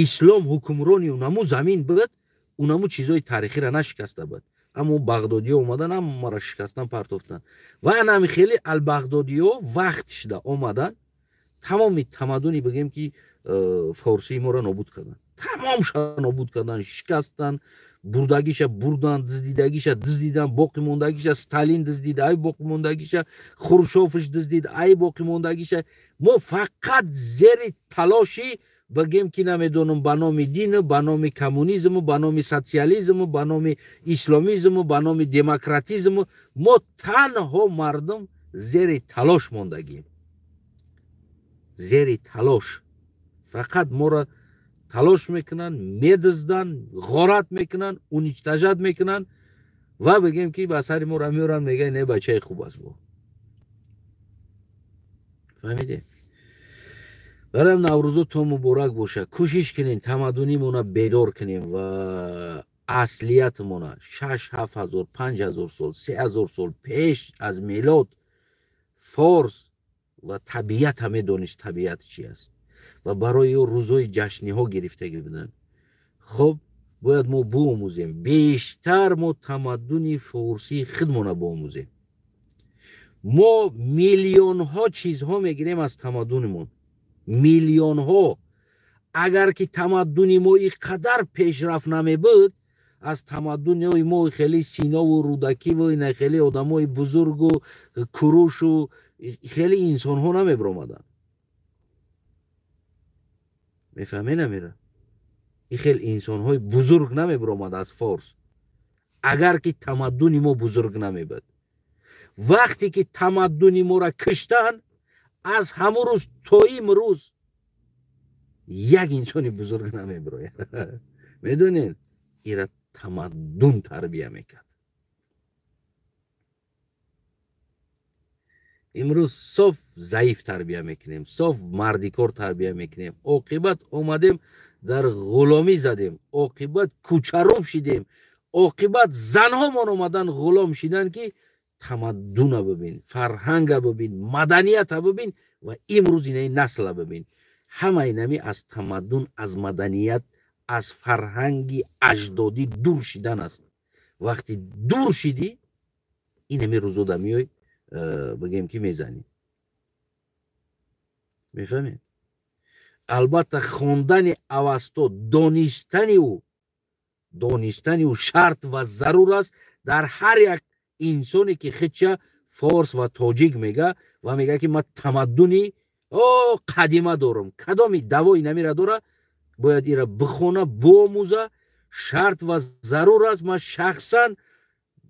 Speaker 1: ислом ҳукмрони унаму замин буд, унаму чизҳои таърихиро нашикаста буд. Аммо бағдодиҳо омадан, ҳамаро шикастан, партофтан. Ва анами хеле албағдодиҳо вақт шуда омадан, тамоми тамаддуни, бигем, ки форсии моро нобуд карданд, тамомша нобуд кардан, шикастан, бурдагиша бурдан, дуздидагиша дуздидан, боқӣ мондагиша Сталин дуздид, ай боқӣ мондагиша Хрушёвш дуздид, ай боқӣ мондагиша. Мо фақат зери талоши, бигем, ки намедонам, ба номи дину, ба номи коммунизму, ба номи социализму, ба номи исломизму, ба номи демократизму, мо танҳо мардум зери талош мондагием. Зери талош фақат моро талош мекунанд, медузданд, ғорат мекунанд, уничтожать мекунанд ва, бигем, ки ба сари моро меоранд, мегӯянд: «Не, бачаи хуб аст». Бо фаҳмидем. Бароям Наврӯзо то муборак бошад. Кӯшиш кунем, тамаддунимона бедор кунем ва аслиятмона. 6-7 ҳазор, 5 ҳазор сол, 3 ҳазор сол пеш аз мелод форс ва табиата медонист, табиат чи аст, ва барои ӯ рӯзҳои ҷашниҳо гирифтагӣ буданд. Хуб, бояд мо биомӯзем бештар, мо тамаддуни форсии худмона биомӯзем. Мо миллионҳо чизҳо мегирем аз тамаддунимон, миллионҳо. Агар ки тамаддуни мо ин қадар пешрафт намебуд, аз тамаддуни мо хеле Синову Рӯдакиву ина хеле одамои бузургу Курушу хеле инсонҳо намебиромаданд. Мефаҳме, намера ин хел инсонҳои бузург намебиромад аз форс, агар ки тамаддуни мо бузург намебуд. Вақте ки тамаддуни моро киштанд, аз ҳамун рӯз то имрӯз як инсони бузург намебирояд. Медонед, ира тамаддун тарбия мекард. Имрӯз соф заиф тарбия мекунем, соф мардикор тарбия мекунем. Оқибат омадем, дар ғуломӣ задем, оқибат кӯчарӯб шидем, оқибат занҳомон омадан, ғулом шидан, ки тамаддуна бибин, фарҳанга бибин, маданията бибин ва имрӯз инаи насла бибин. Ҳама инами аз тамаддун, аз маданият, аз фарҳанги аҷдодӣ дур шидан аст. Вақти дур шидӣ, инами рӯзода меой, бигем, ки мезанӣ. Мефаҳмед? Албатта, хондани Авасто, донистани ӯ шарт ва зарур аст дар ҳар як инсоне, ки худша форс ва тоҷик мега ва мега, ки ман тамаддуни о қадима дорам. Кадоми давои намира дора, бояд ира бихона, биомӯза, шарт ва зарур аст. Ман шахсан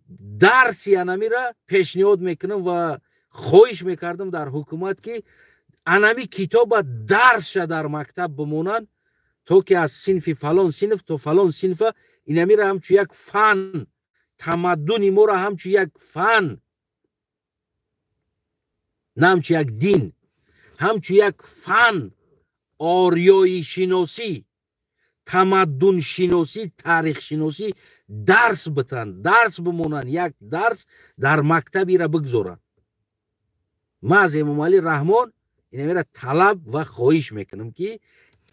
Speaker 1: дарси анамира пешниҳод мекунам ва хоҳиш мекардам дар ҳукумат, ки анами китоба дарсша дар мактаб бимонанд, то ки аз синфи фалон синф то фалон синфа инамира ҳамчун як фан, тамаддуни моро ҳамчун як фан, на ҳамчун як дин, ҳамчун як фан, ориёишиносӣ, тамаддуншиносӣ, таърихшиносӣ дарс битанд, дарс бимонанд, як дарс дар мактабира бигзоранд. Ман аз Эмомалӣ Раҳмон инамира талаб ва хоҳиш мекунам, ки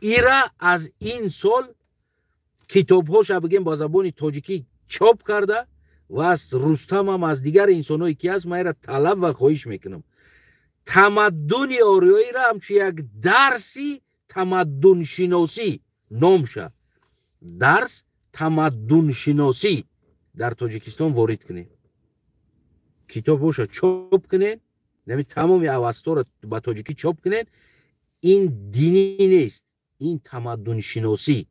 Speaker 1: ира аз ин сол китобҳоша, бигем, ба забони тоҷикӣ чоп карда ва аз Рустамам, аз дигар инсонҳое ки ҳаст, ман ира талаб ва хоҳиш мекунам: тамаддуни ориёиро ҳамчун як дарси тамаддуншиносӣ, Номша дарс тамаддуншиносӣ дар Тоҷикистон ворид кунед, китобҳоша чоп кунед, нами тамоми Авасторо ба тоҷикӣ чоп кунед. Ин динӣ нест, ин тамаддуншиносӣ,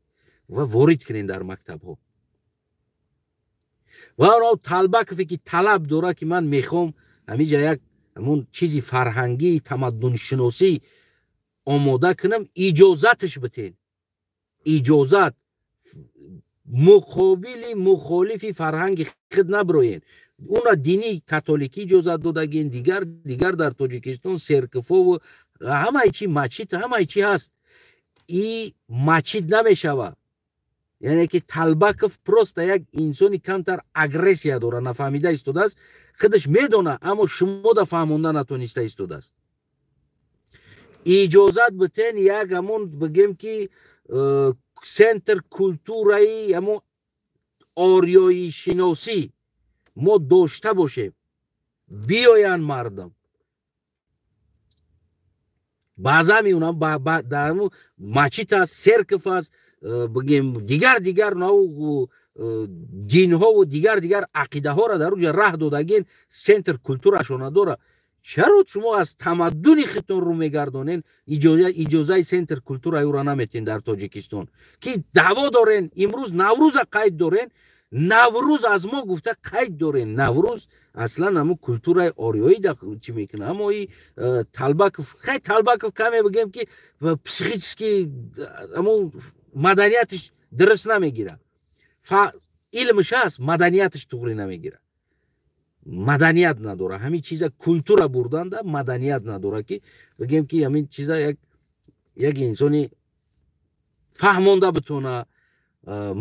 Speaker 1: ва ворид кунед дар мактабҳо. Ва оно Талбакове ки талаб дорад, ки ман мехоҳам ҳамиҷа як ҳамон чизи фарҳангии тамаддуншиносӣ омода кунам, иҷозаташ битен. Иҷозат муқобили мухолифи фарҳанги худ наброен. Уна дини католикӣ иҷозат додагин, дигар дигар дар Тоҷикистон серкфову ҳамаи чи, мачид, ҳамаи чи ҳаст. И мачид намешава. Яъне ки Талбаков просто як инсони камтар агрессия дора, нафаҳмида истодааст, худаш медона, аммо шумо да фаҳмонда натониста истодааст. Иҷозат битен як ҳамон, бигем ки, центр культураи ҳамон ориёишиносӣ мо дошта бошем, биёянд мардум. Баъзан меунам дар мачит аст, церковь аст, бигем, дигар дигар нав динҳову дигар дигар ақидаҳоро дар уҷа раҳ додагин, центр культурашона дора. Чаро шумо аз тамаддуни худтон рӯ мегардонен, иҷозаи центр культураи ӯро наметен дар Тоҷикистон, ки даъво дорен? Имрӯз Наврӯза қайд дорен, Наврӯз аз мо гуфта қайд дорен. Наврӯз аслан ҳамун культураи ориёӣ чӣ мекунад. Аммо и Талбаков, хай, Талбаков каме, бигем ки, психически ҳамун маданияташ дуруст намегирад. Илмш ҳаст, маданияташ туғрӣ намегирад, маданият надора. Ҳамин чиза культура бурданда маданият надора, ки бигем ки ҳамин чиза як инсони фаҳмонда битона,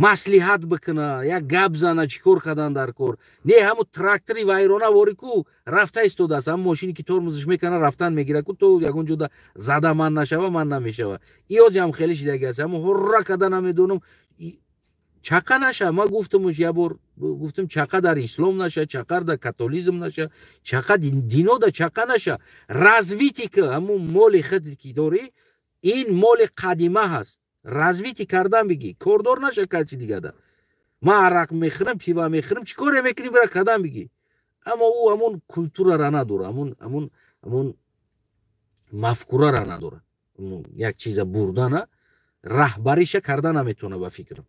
Speaker 1: маслиҳат бикуна, як гап зана, чӣ кор кардан дар кор. Не, ҳамун трактори вайрона вори ку рафта истодааст, ҳамун мошине ки тормозш мекана, рафтан мегира ку, то ягон ҷода зада ман нашава, ман намешава. Иёзи ҳам хеле шидаги аст, ҳамун ҳурра карда намедонам, чақа наша. Ман гуфтамуш, як бор гуфтам, чақа дар ислом наша, чақа дар католизм наша, чақа динода чақа наша. Развитие ка ҳамун моли худ ки дорӣ, ин моли қадима ҳаст, развитие кардан бигӣ, кордор наша каси дигада. Ман арақ мехӯрам, пива мехӯрам, чӣ коре мекунӣ, бира кардан бигӣ. Аммо ӯ ҳамун культурара надора, ҳамун мафкурара надора, як чиза бурдана, раҳбариша карда наметавона. Ба фикрам,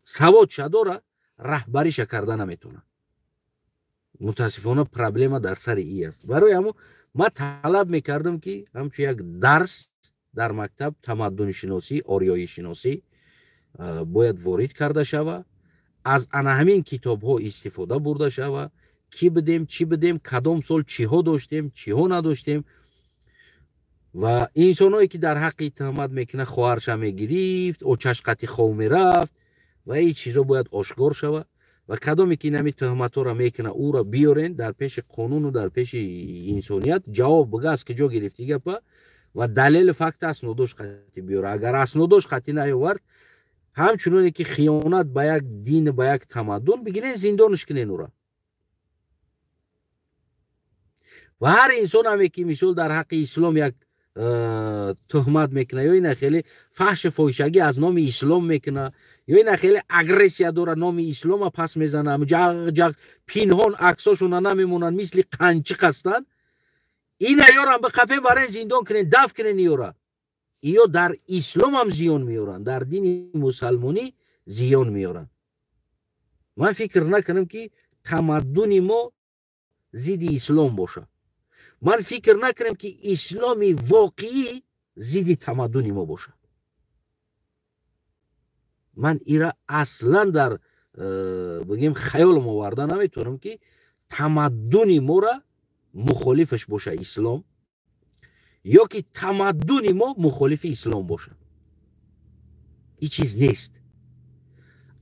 Speaker 1: саводша дора, раҳбариша карда наметавона. Мутаассифона, проблема дар сари и аст. Барои ҳамун ман талаб мекардам, ки ҳамчун як дарс дар мактаб тамаддуншиносӣ, ориёишиносӣ бояд ворид карда шава, аз ана ҳамин китобҳо истифода бурда шава. Кӣ бидем, чӣ бидем, кадом сол чиҳо доштем, чиҳо надоштем. Ва инсонҳое ки дар ҳаққи туҳмат мекунад, хоҳарша мегирифт, очаш қати хов мерафт, ва ин чизо бояд ошкор шава. Ва кадоме ки инами туҳматҳоро мекунад, ӯро биёрен дар пеши қонуну дар пеши инсоният ҷавоб бига, аз куҷо гирифтӣ гапа, ва далели факт, аснодош қати биёра. Агар аснодош қати наёвард, ҳамчуноне ки хиёнат ба як дин, ба як тамаддун, бигирен, зиндонш кунен ӯра. Ва ҳар инсон ҳаме ки, мисол, дар ҳаққи ислом як туҳмат мекунад, ё ина хеле фаҳши фоҳишагӣ аз номи ислом мекунад, ё ина хеле агрессия дора, номи ислома пас мезана, ҷағ ҷағ пинҳон аксошона намемонанд, мисли қанчиқ ҳастанд, ина ёрам биқапен, барен, зиндон кунен, даф кунен ёра. Иё дар исломам зиён меоранд, дар дини мусалмонӣ зиён меоранд. Ман фикр накунам, ки тамаддуни мо зидди ислом бошад. Ман фикр накунам, ки исломи воқеӣ зидди тамаддуни мо бошад. Ман ира аслан дар бигем, хаёлам оварда наметавонам, ки тамаддуни мора мухолифаш боша ислом, ё ки тамаддуни мо мухолифи ислом бошад. Ин чиз нест.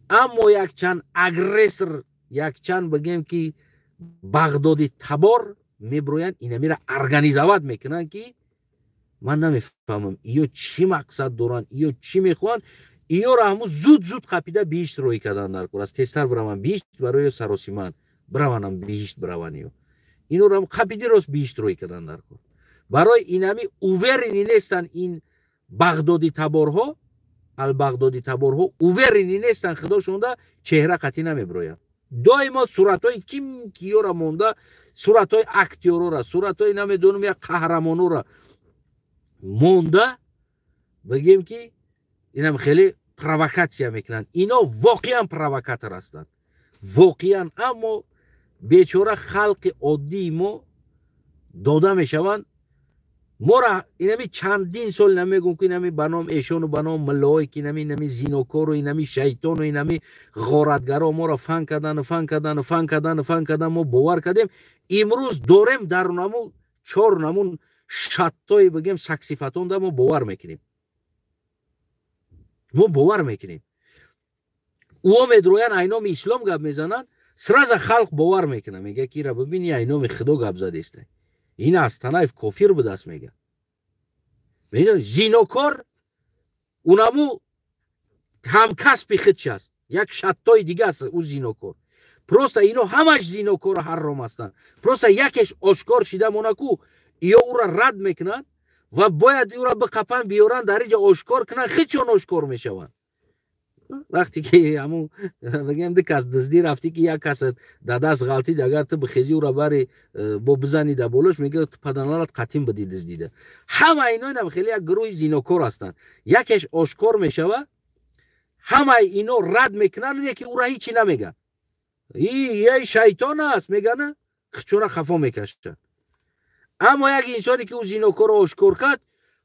Speaker 1: Аммо якчанд агрессор, якчанд, бигем ки, бағдоди табор меброянд, инамира организовать мекунанд, ки ман намефаҳмам, иё чӣ мақсад доранд, иё чӣ мехоҳанд. Иёро ҳамун зуд зуд қапида биҳишт роҳӣ кардан дар кор аст. Тезтар бираванд биҳишт, барои саросиман бираванам, биҳишт бираванд. Иё инора қапиди рост биҳишт роҳӣ кардан дар кор. Барои инами уверенный нестанд ин бағдоди таборҳо. Албағдодӣ таборҳо уверенный нестанд худошонда, чеҳра қатъӣ намебироянд. Доимо суратҳои ким киёра монда, суратҳои актёрора, суратҳои намедонам як қаҳрамонора монда, бигем ки инам хеле провокатсия мекунанд. Ино воқеан провокатор ҳастанд, воқеан. Аммо бечора халқи оддии мо дода мешаванд. Мора инами чандин сол намегум, ки инами ба ном эшону ба ном муллоҳое, ки инами зинокору, инами шайтону, инами ғоратгаро моро фан кардану, фан кардану, фан кардану, фан кардан, мо бовар кардем. Имрӯз дорем дар наму чор намун шаттое, бигем, саксифатонда мо бовар мекунем, мо бовар мекунем. Ӯо медроян, айноми ислом гап мезананд, сразу халқ бовар мекунад, мега ки ира бибини, айноми худо гап задеста, ин Астанаев кофир будааст, мега. Медони, зинокор унаму ҳамкасби худш аст, як шаттои дига аст ӯ зинокор. Просто ино ҳамаш зинокору ҳарром ҳастанд. Просто якеш ошкор шида мона ку, ё ӯра рад мекунанд ва бояд ӯра биқапанд, биёранд, дар инҷа ошкор кунанд, худшон ошкор мешаванд. Вақте ки ҳамун, бигем, ду кас дуздӣ рафтӣ, ки як кас дар даст ғалтид, агар ту бихезӣ, ӯра бари бо бизанӣ дар болош, мега ту паданалат қатим бидӣ дуздида. Ҳама ино инам хеле як гурӯҳи зинокор ҳастанд. Якеш ошкор мешава, ҳамаи ино рад мекунанд, яки ӯра ҳичи намеган, яй шайтон аст мегана, хичона хафо мекашанд. Аммо як инсоне ки ӯ зинокорро ошкор кард,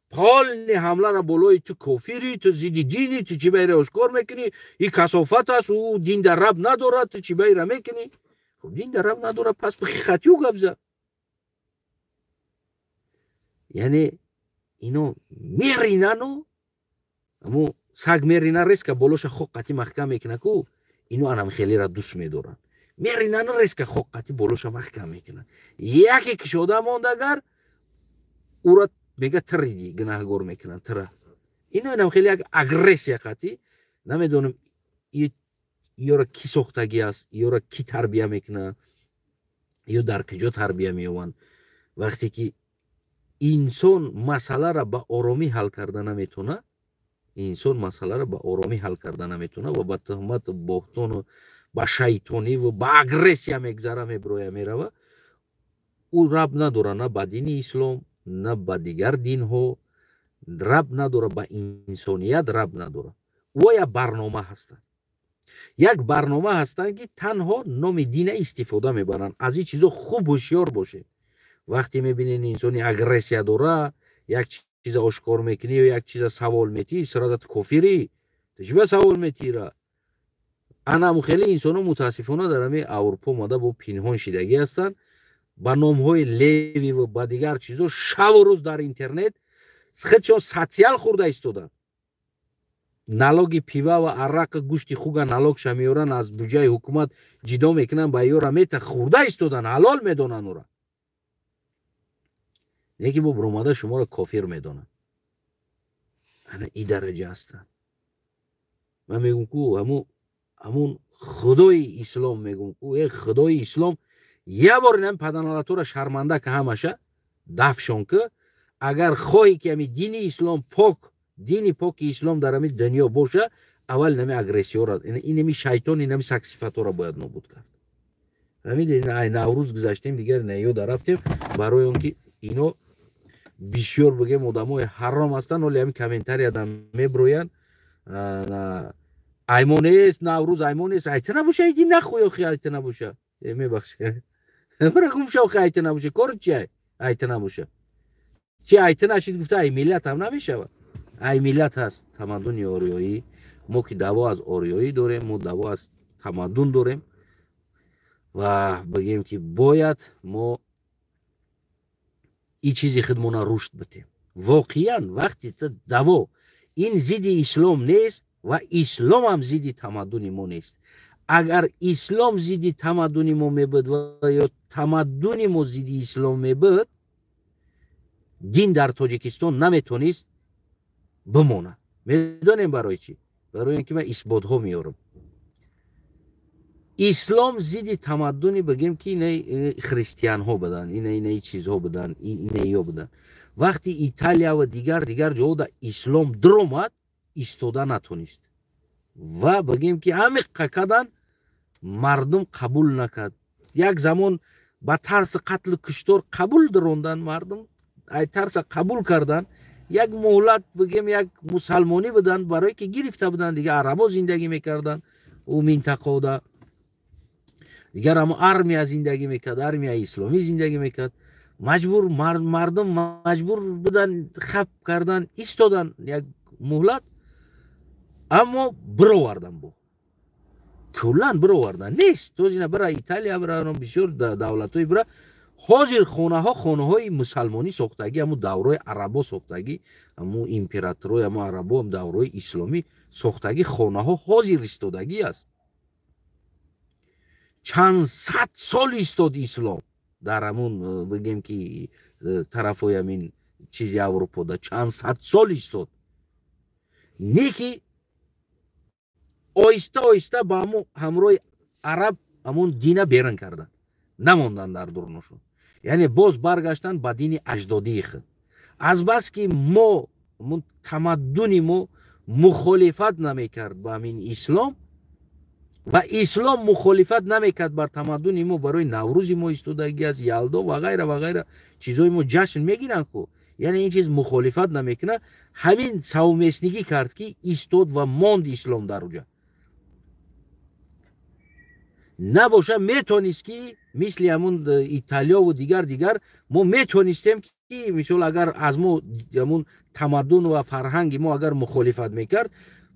Speaker 1: полный ҳамлара болои ту: кофири ту, зидди дини ту, чӣ байра ошкор мекунӣ, и касофат аст, ӯ дин дар раб надорад, ту чӣ байра мекунӣ? Хуб, дин дар раб надорад, пас бихи гап зад. Яъне ино меринану аму саг мерина, резко болоша хок қатӣ маҳкам мекуна ку, ино анам хелера дӯст медоранд. Меринану резко хок қатӣ болоша маҳкам мекунад. Яке кишода монд агар, ӯра мега тириди, гунаҳгор мекунанд тира. Ино инам хеле як агрессия қатӣ, намедонам, ёра кӣ сохтагӣ аст, ёра кӣ тарбия мекунад, ё дар куҷо тарбия меёванд. Вақте ки инсон масъаларо ба оромӣ ҳал карда наметавонад, инсон масъаларо ба оромӣ ҳал карда наметавонад ва ба туҳмату боҳтону ба шайтониву ба агрессия мегзара, мебироя, мерава, ӯ раб надорад на ба дини ислом, на ба дигар динҳо раб надорад, ба инсоният раб надорад. Ӯ як барнома ҳастанд, як барнома ҳастанд, ки танҳо номи дина истифода мебаранд. Аз ин чизо хуб ҳушёр бошед. Вақте мебинед, инсони агрессия дора, як чиза ошкор мекунӣ ё як чиза савол метиҳӣ, сразу ту кофирӣ, ту чӣ ба савол метиҳира? Анаму хеле инсонҳо мутаассифона дар ҳамин Аврупо омада бо пинҳон шидагӣ ҳастанд, ба номҳои левый ва ба дигар чизо шаву рӯз дар интернет худшон социал хӯрда истоданд. Налоги пива ва арақа, гӯшти хуга налогша меёранд, аз буҷаи ҳукумат ҷидо мекунанд, ба ёра мета хӯрда истоданд, ҳалол медонанд ӯра. Яке бо биромада шуморо кофир медонад. Ана и дараҷа ҳастанд. Ман мегӯм ку, ҳамун худои ислом, мегӯм ку, э худои ислом, як бор инам паданалатура шарманда ка, ҳамаша дафшон ки. Агар хоҳӣ ки ҳами дини ислом пок, дини поки ислом дар ҳами дунё боша, аввал инами агрессияро, инами шайтон, инами саксифатҳоро бояд нобуд кард. Фаҳмидед? Ай Наврӯз гузаштем, дигар наёда рафтем, барои он ки ино бисёр, бигем, одамои ҳаром ҳастанд. Ҳоли ҳами комментарияда меброянд: аймо нест Наврӯз, аймо нест. Айта набоша, айди нахӯй охи, айта набоша, мебахши, бира гумша охи, айта набоша, кори чи айта набоша, чи айта нашид гуфта, ай миллат ҳам намешавад. Ай миллат ҳаст тамаддуни ориёӣ. Мо ки даъво аз ориёӣ дорем, мо даъво аз тамаддун дорем ва бигем ки бояд мо ин чизи худмона рушд битем. Воқеан, вақте ту даъво ин зидди ислом нест ва исломам зидди тамаддуни мо нест. Агар ислом зидди тамаддуни мо мебуд ва ё тамаддуни мо зидди ислом мебуд, дин дар Тоҷикистон наметонист бимонад. Медонем барои чӣ? Барои ин ки ман исботҳо меёрам. Ислом зидди тамаддуни, бигем ки, инаи христианҳо буданд, инаи чизҳо буданд, инаиё буданд. Вақти Италия ва дигар дигар ҷоҳо да ислом дуромад. истода натонист ва бигем ки ҳамиққа кадан мардум қабул накард. Як замон ба тарси қатлу куштор қабул дарондан мардум, ай тарса қабул кардан, як муҳлат бигем як мусалмонӣ буданд, барое ки гирифта буданд, дига арабо зиндагӣ мекарданд ӯ минтақода, дигар ҳамо армия зиндагӣ мекард, армияи исломӣ зиндагӣ мекард. Маҷбур мардум маҷбур буданд, хап кардан, истодан як муҳлат, аммо бировардан, бо куллан бировардан нест. Тозина бира Италия, бира бисёр давлатҳои бира, ҳозир хонаҳо хонаҳои мусалмонӣ сохтагӣ, ҳамун даврои арабо сохтагӣ, ҳамун императорои ҳамун арабо, даврои исломӣ сохтагӣ хонаҳо ҳозир истодагӣ аст. Чанд сад сол истод ислом дар ҳамун бигем ки тарафҳои ҳамин чизи Аврупода чанд сад сол истод. Не ки оҳиста оҳиста ба ҳамун ҳамроҳи араб ҳамун дина берун карданд, намонданд дар дурношон, яъне боз баргаштанд ба дини аҷдодии худ. Азбаски мо тамаддуни мо мухолифат намекард ба ҳамин ислом ва ислом мухолифат намекард бар тамаддуни мо, барои Наврӯзи мо истодагӣ аст, Ялдо ва ғайра ва ғайра чизҳои мо ҷашн мегиранд ку, яъне ин чиз мухолифат намекунад. Ҳамин савместнигӣ кард ки истод ва монд ислом дар уҷа. Набоша метонист ки мисли ҳамун Италияву дигар дигар мо метонистем ки мисол агар аз мо ҳамун тамаддун ва фарҳанги мо агар мухолифат мекард,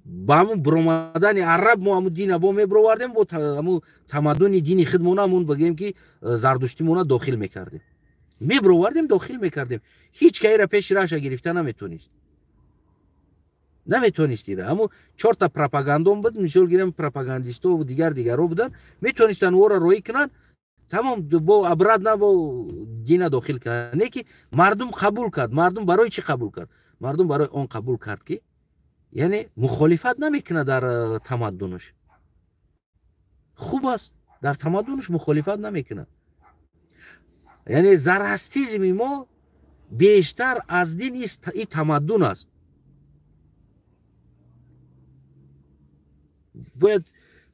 Speaker 1: ба ҳамун биромадани араб мо ҳамун дина бо мебировардем, бо ҳамун тамаддуни дини худмона ҳамун бигем ки зардуштимона дохил мекардем, мебировардем, дохил мекардем. Ҳеҷ каира пеши раша гирифта наметонист, наметонист ира. Ҳамун чорта пропагандон буд, мисол гирем пропагандистову дигар дигарро буданд, метонистанд ӯро роӣ кунанд, тамом бо обратно бо дина дохил кунанд. Не ки мардум қабул кард. Мардум барои чӣ қабул кард? Мардум барои он қабул кард ки яъне мухолифат намекунад дар тамаддунаш. Хуб аст, дар тамаддунаш мухолифат намекунад. Яъне зарастизми мо бештар аз дин и тамаддун аст. Бояд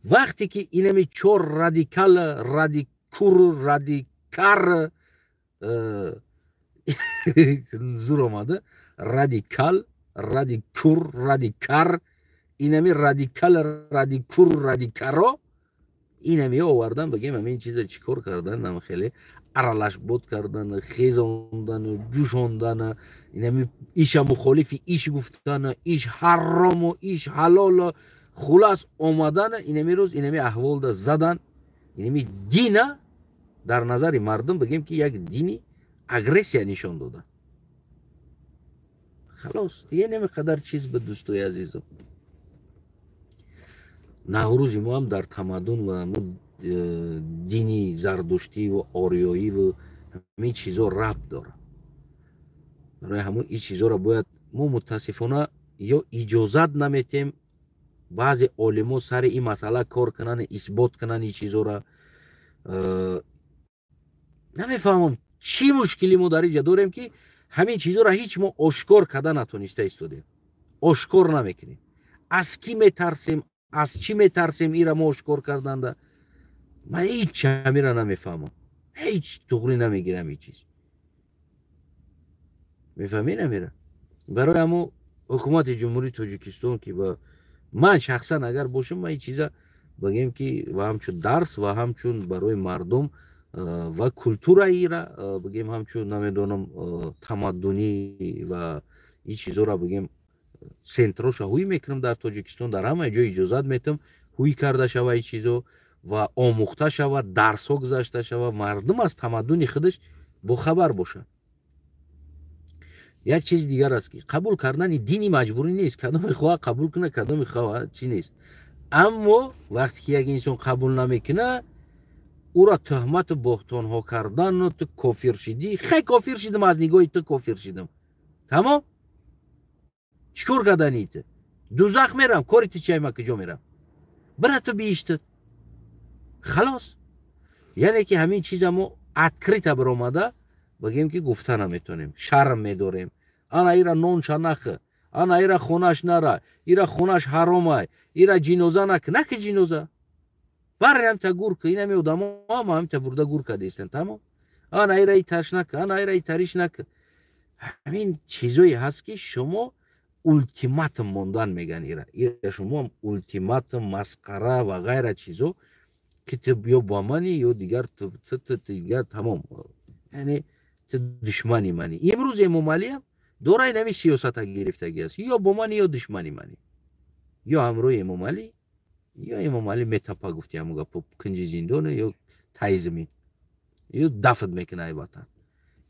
Speaker 1: вақте ки инами чор радикал, радикур, радикар зур омада, радикал, радикур, радикар, инами радикал, радикур, радикаро инами овардан, бигем ҳамин чиза чӣ кор кардан, нам хеле аралашбод кардан, хезондан, ҷӯшондан, инами иша мухолифи иш гуфтан, иш ҳарому, иш ҳалол, хулас омадан инами рӯз инами аҳволда задан, инами дина дар назари мардум бигем ки як дини агрессия нишон дода. Халос, дига намеқадар чиз ба дӯстои азизам. Наврӯзи мо ҳам дар тамаддун ва дини зардуштӣ ва ориёӣ ва ҳамин чизо рабт дорад. Барои ҳамон ин чизоро бояд мо мутаассифона ё иҷозат наметем баъзе олимо сари ин масъала кор кунанд, исбот кунанд ин чизоро. Намефаҳмам чӣ мушкилӣ мо дар инҷа дорем ки ҳамин чизоро ҳеҷ мо ошкор карда натониста истодем, ошкор намекунем. Аз кӣ метарсем, аз чӣ метарсем ира мо ошкор карданда? Ман ҳеҷ ҳамира намефаҳмам, ҳеҷ туғрӣ намегирам ҳеҷ чиз. Мефаҳмӣ намира? Барои ҳамо ҳукумати Ҷумҳурии Тоҷикистон ки ба ман шахсан агар бошам, ман ин чиза бигем ки ва ҳамчун дарс ва ҳамчун барои мардум ва культураира бигем ҳамчун намедонам тамаддунӣ ва ин чизоро бигем центроша ҳуй мекунам дар Тоҷикистон, дар ҳама ҷо иҷозат метам ҳуй карда шава ин чизо ва омӯхта шава, дарсҳо гузашта шава, мардум аз тамаддуни худаш бохабар бошад. Як чизи дигар аст ки қабул кардани дини маҷбурӣ нест, кадоме хоҳа қабул кунад, кадоме хоҳа чӣ нест. Аммо вақте ки як инсон қабул намекунад, ӯро туҳмату боҳтонҳо кардану ту кофир шидӣ, хай кофир шидам, аз нигоҳи ту кофир шидам, тамом, чӣ кор кардани ту? Дузах мерам, кори ту чай, ма куҷо мерам? Бира ту бииштат, халос. Яъне ки ҳамин чиза мо открыто биромада бигем ки гуфта наметонем, шарм медорем. Ана ира нонша нахӯ, Ана ира хонаш нара, ира хонаш ҳаромай, ира ҷиноза нак, наки ҷиноза. Бари ҳамта гур ка, инами одамо ҳама ҳамта бурда гур кадестан, тамом. Ана ира иташ нака, ана ира итариш нака. Ҳамин чизое ҳаст, ки шумо ултиматум мондан меган ира. Ира шумо ултиматум, масқара ва ғайра чизо, ки ту ё бо мани, ё дигар дигар тамом. Яъне ту душмани мани. Имрӯз Эмомалиам дораи нави сиёсата гирифтагӣ аст. Ё бо мани, ё душмани мани. Ё ҳамроҳи Эмомалӣ, ё Эмомалӣ метапа, гуфти ҳамун гапо, кунҷи зиндоне, ё таи замин. Ё дафн мекуна ай ватан.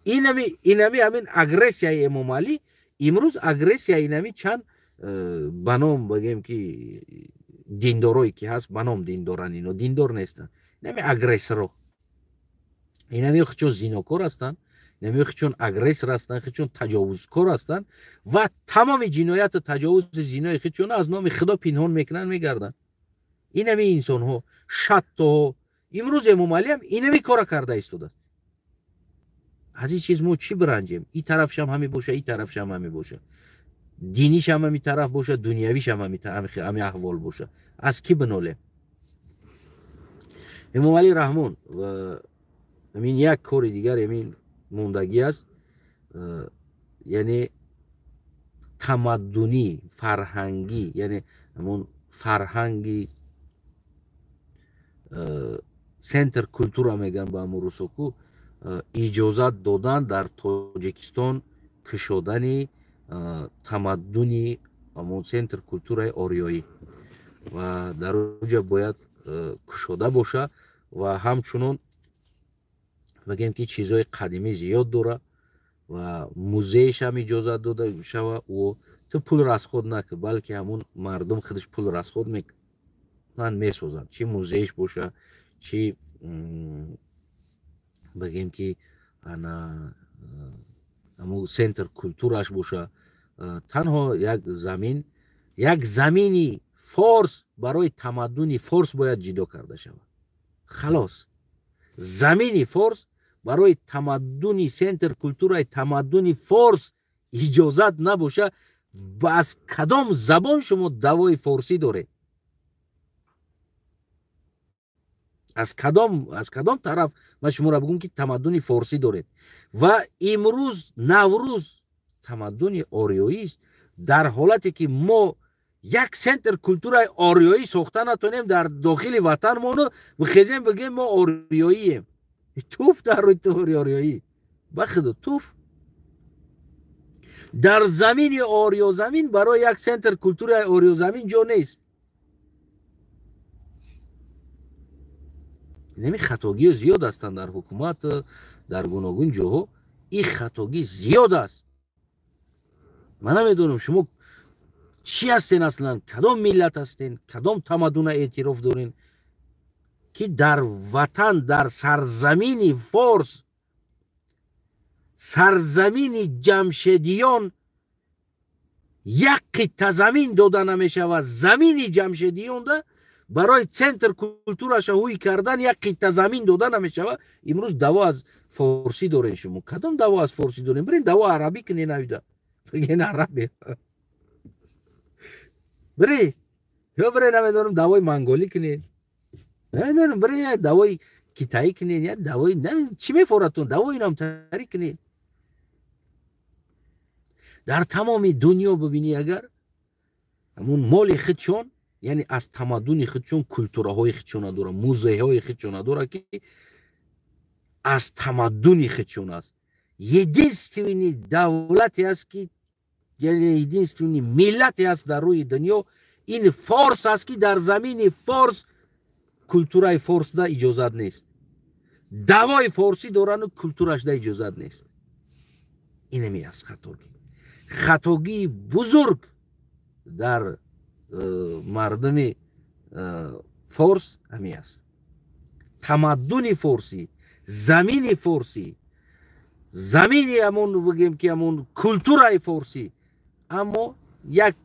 Speaker 1: Инами ҳамин агрессияи Эмомалӣ, имрӯз агрессия инами чанд ба ном бигем ки диндорое ки ҳаст, ба ном диндоран, ино диндор нестанд. Инами агрессоро. Инами худшон зинокор ҳастанд, инами худшон агрессор ҳастанд, худшон таҷовузкор ҳастанд ва тамоми ҷинояту таҷовузи зинои худшон аз номи Худо пинҳон мекунанд, мегарданд. Инами инсонҳо, шаттоҳо. Имрӯз Эмомалиам инами кора карда истодааст. Аз ин чиз мо чӣ биранҷем? И тарафшам ҳаме боша, и тарафшам ҳаме боша, динишам ҳами тараф боша, дунявишам ҳами аҳвол боша, аз кӣ бинолем? Эмомалӣ Раҳмон ҳамин як кори дигар ҳамин мондагӣ аст, яъне тамаддунӣ, фарҳангӣ, яъне ҳамон фарҳанги центр культура меган ба ҳамун русоку, иҷозат додан дар Тоҷикистон кушодани тамаддуни ҳамон центр культураи ориёӣ ва дар онҷа бояд кушода боша ва ҳамчунон бигем ки чизҳои қадимӣ зиёд дора ва музеишам иҷозат дода шава. Ӯ ту пул расход накӣ, балки ҳамун мардум худаш пул расход мекунанд, месозанд, чи музеиш боша, чи бигем ки ана ҳамун центр культураш боша. Танҳо як замин, як замини форс барои тамаддуни форс бояд ҷидо карда шавад. Халос, замини форс барои тамаддуни центр культураи тамаддуни форс иҷозат набоша, аз кадом забон шумо давои форсӣ доред? Аз кадом тараф ман шуморо бигӯм ки тамаддуни форсӣ доред? Ва имрӯз Наврӯз тамаддуни ориёист, дар ҳолате ки мо як центр культураи ориёӣ сохта натонем дар дохили ватанмону бихезем бигем мо ориёием. Туф дар рӯи ту ориёӣ, ба худо туф. Дар замини ориёзамин барои як центр культураи ориёзамин ҷо нест. Инами хатогиҳо зиёд ҳастанд дар ҳукумат, дар гуногун ҷоҳо. Ин хатогӣ зиёд аст. Ман намедонам шумо чӣ ҳастен аслан, кадом миллат ҳастен, кадом тамаддуна эътироф дорен ки дар ватан, дар сарзамини форс, сарзамини ҷамшедиён як қитта замин дода намешавад. Замини ҷамшедиёнда барои центр культураша ҳуй кардан як қитта замин дода намешавад. Имрӯз даво аз форсӣ дорен шумо. Кадом даво аз форсӣ дорен? Бирен даво арабӣ кунен, авида биген арабе бире, ё бире намедонам давои монголӣ кунен, намедонам бире як давои китаӣ кунен, як давои чӣ мефоратон, давои инам тари кунен. Дар тамоми дунё бибинӣ агар ҳамун моли худшон, яъне аз тамаддуни худшон культураҳои худшона дорад, музейҳои худшона дорад, ки аз тамаддуни худшон аст. Единственный давлате аст ки, яъне единственный миллате аст дар рӯи дунё, ин форс аст, ки дар замини форс культураи форсда иҷозат нест. Давои форсӣ дорану культурашда иҷозат нест. Инами аст хатогӣ. Хатогии бузург дар мардуми форс ҳамин аст. Тамаддуни форсӣ, замини форсӣ, замини ҳамон бигем ки ҳамон культураи форсӣ, аммо як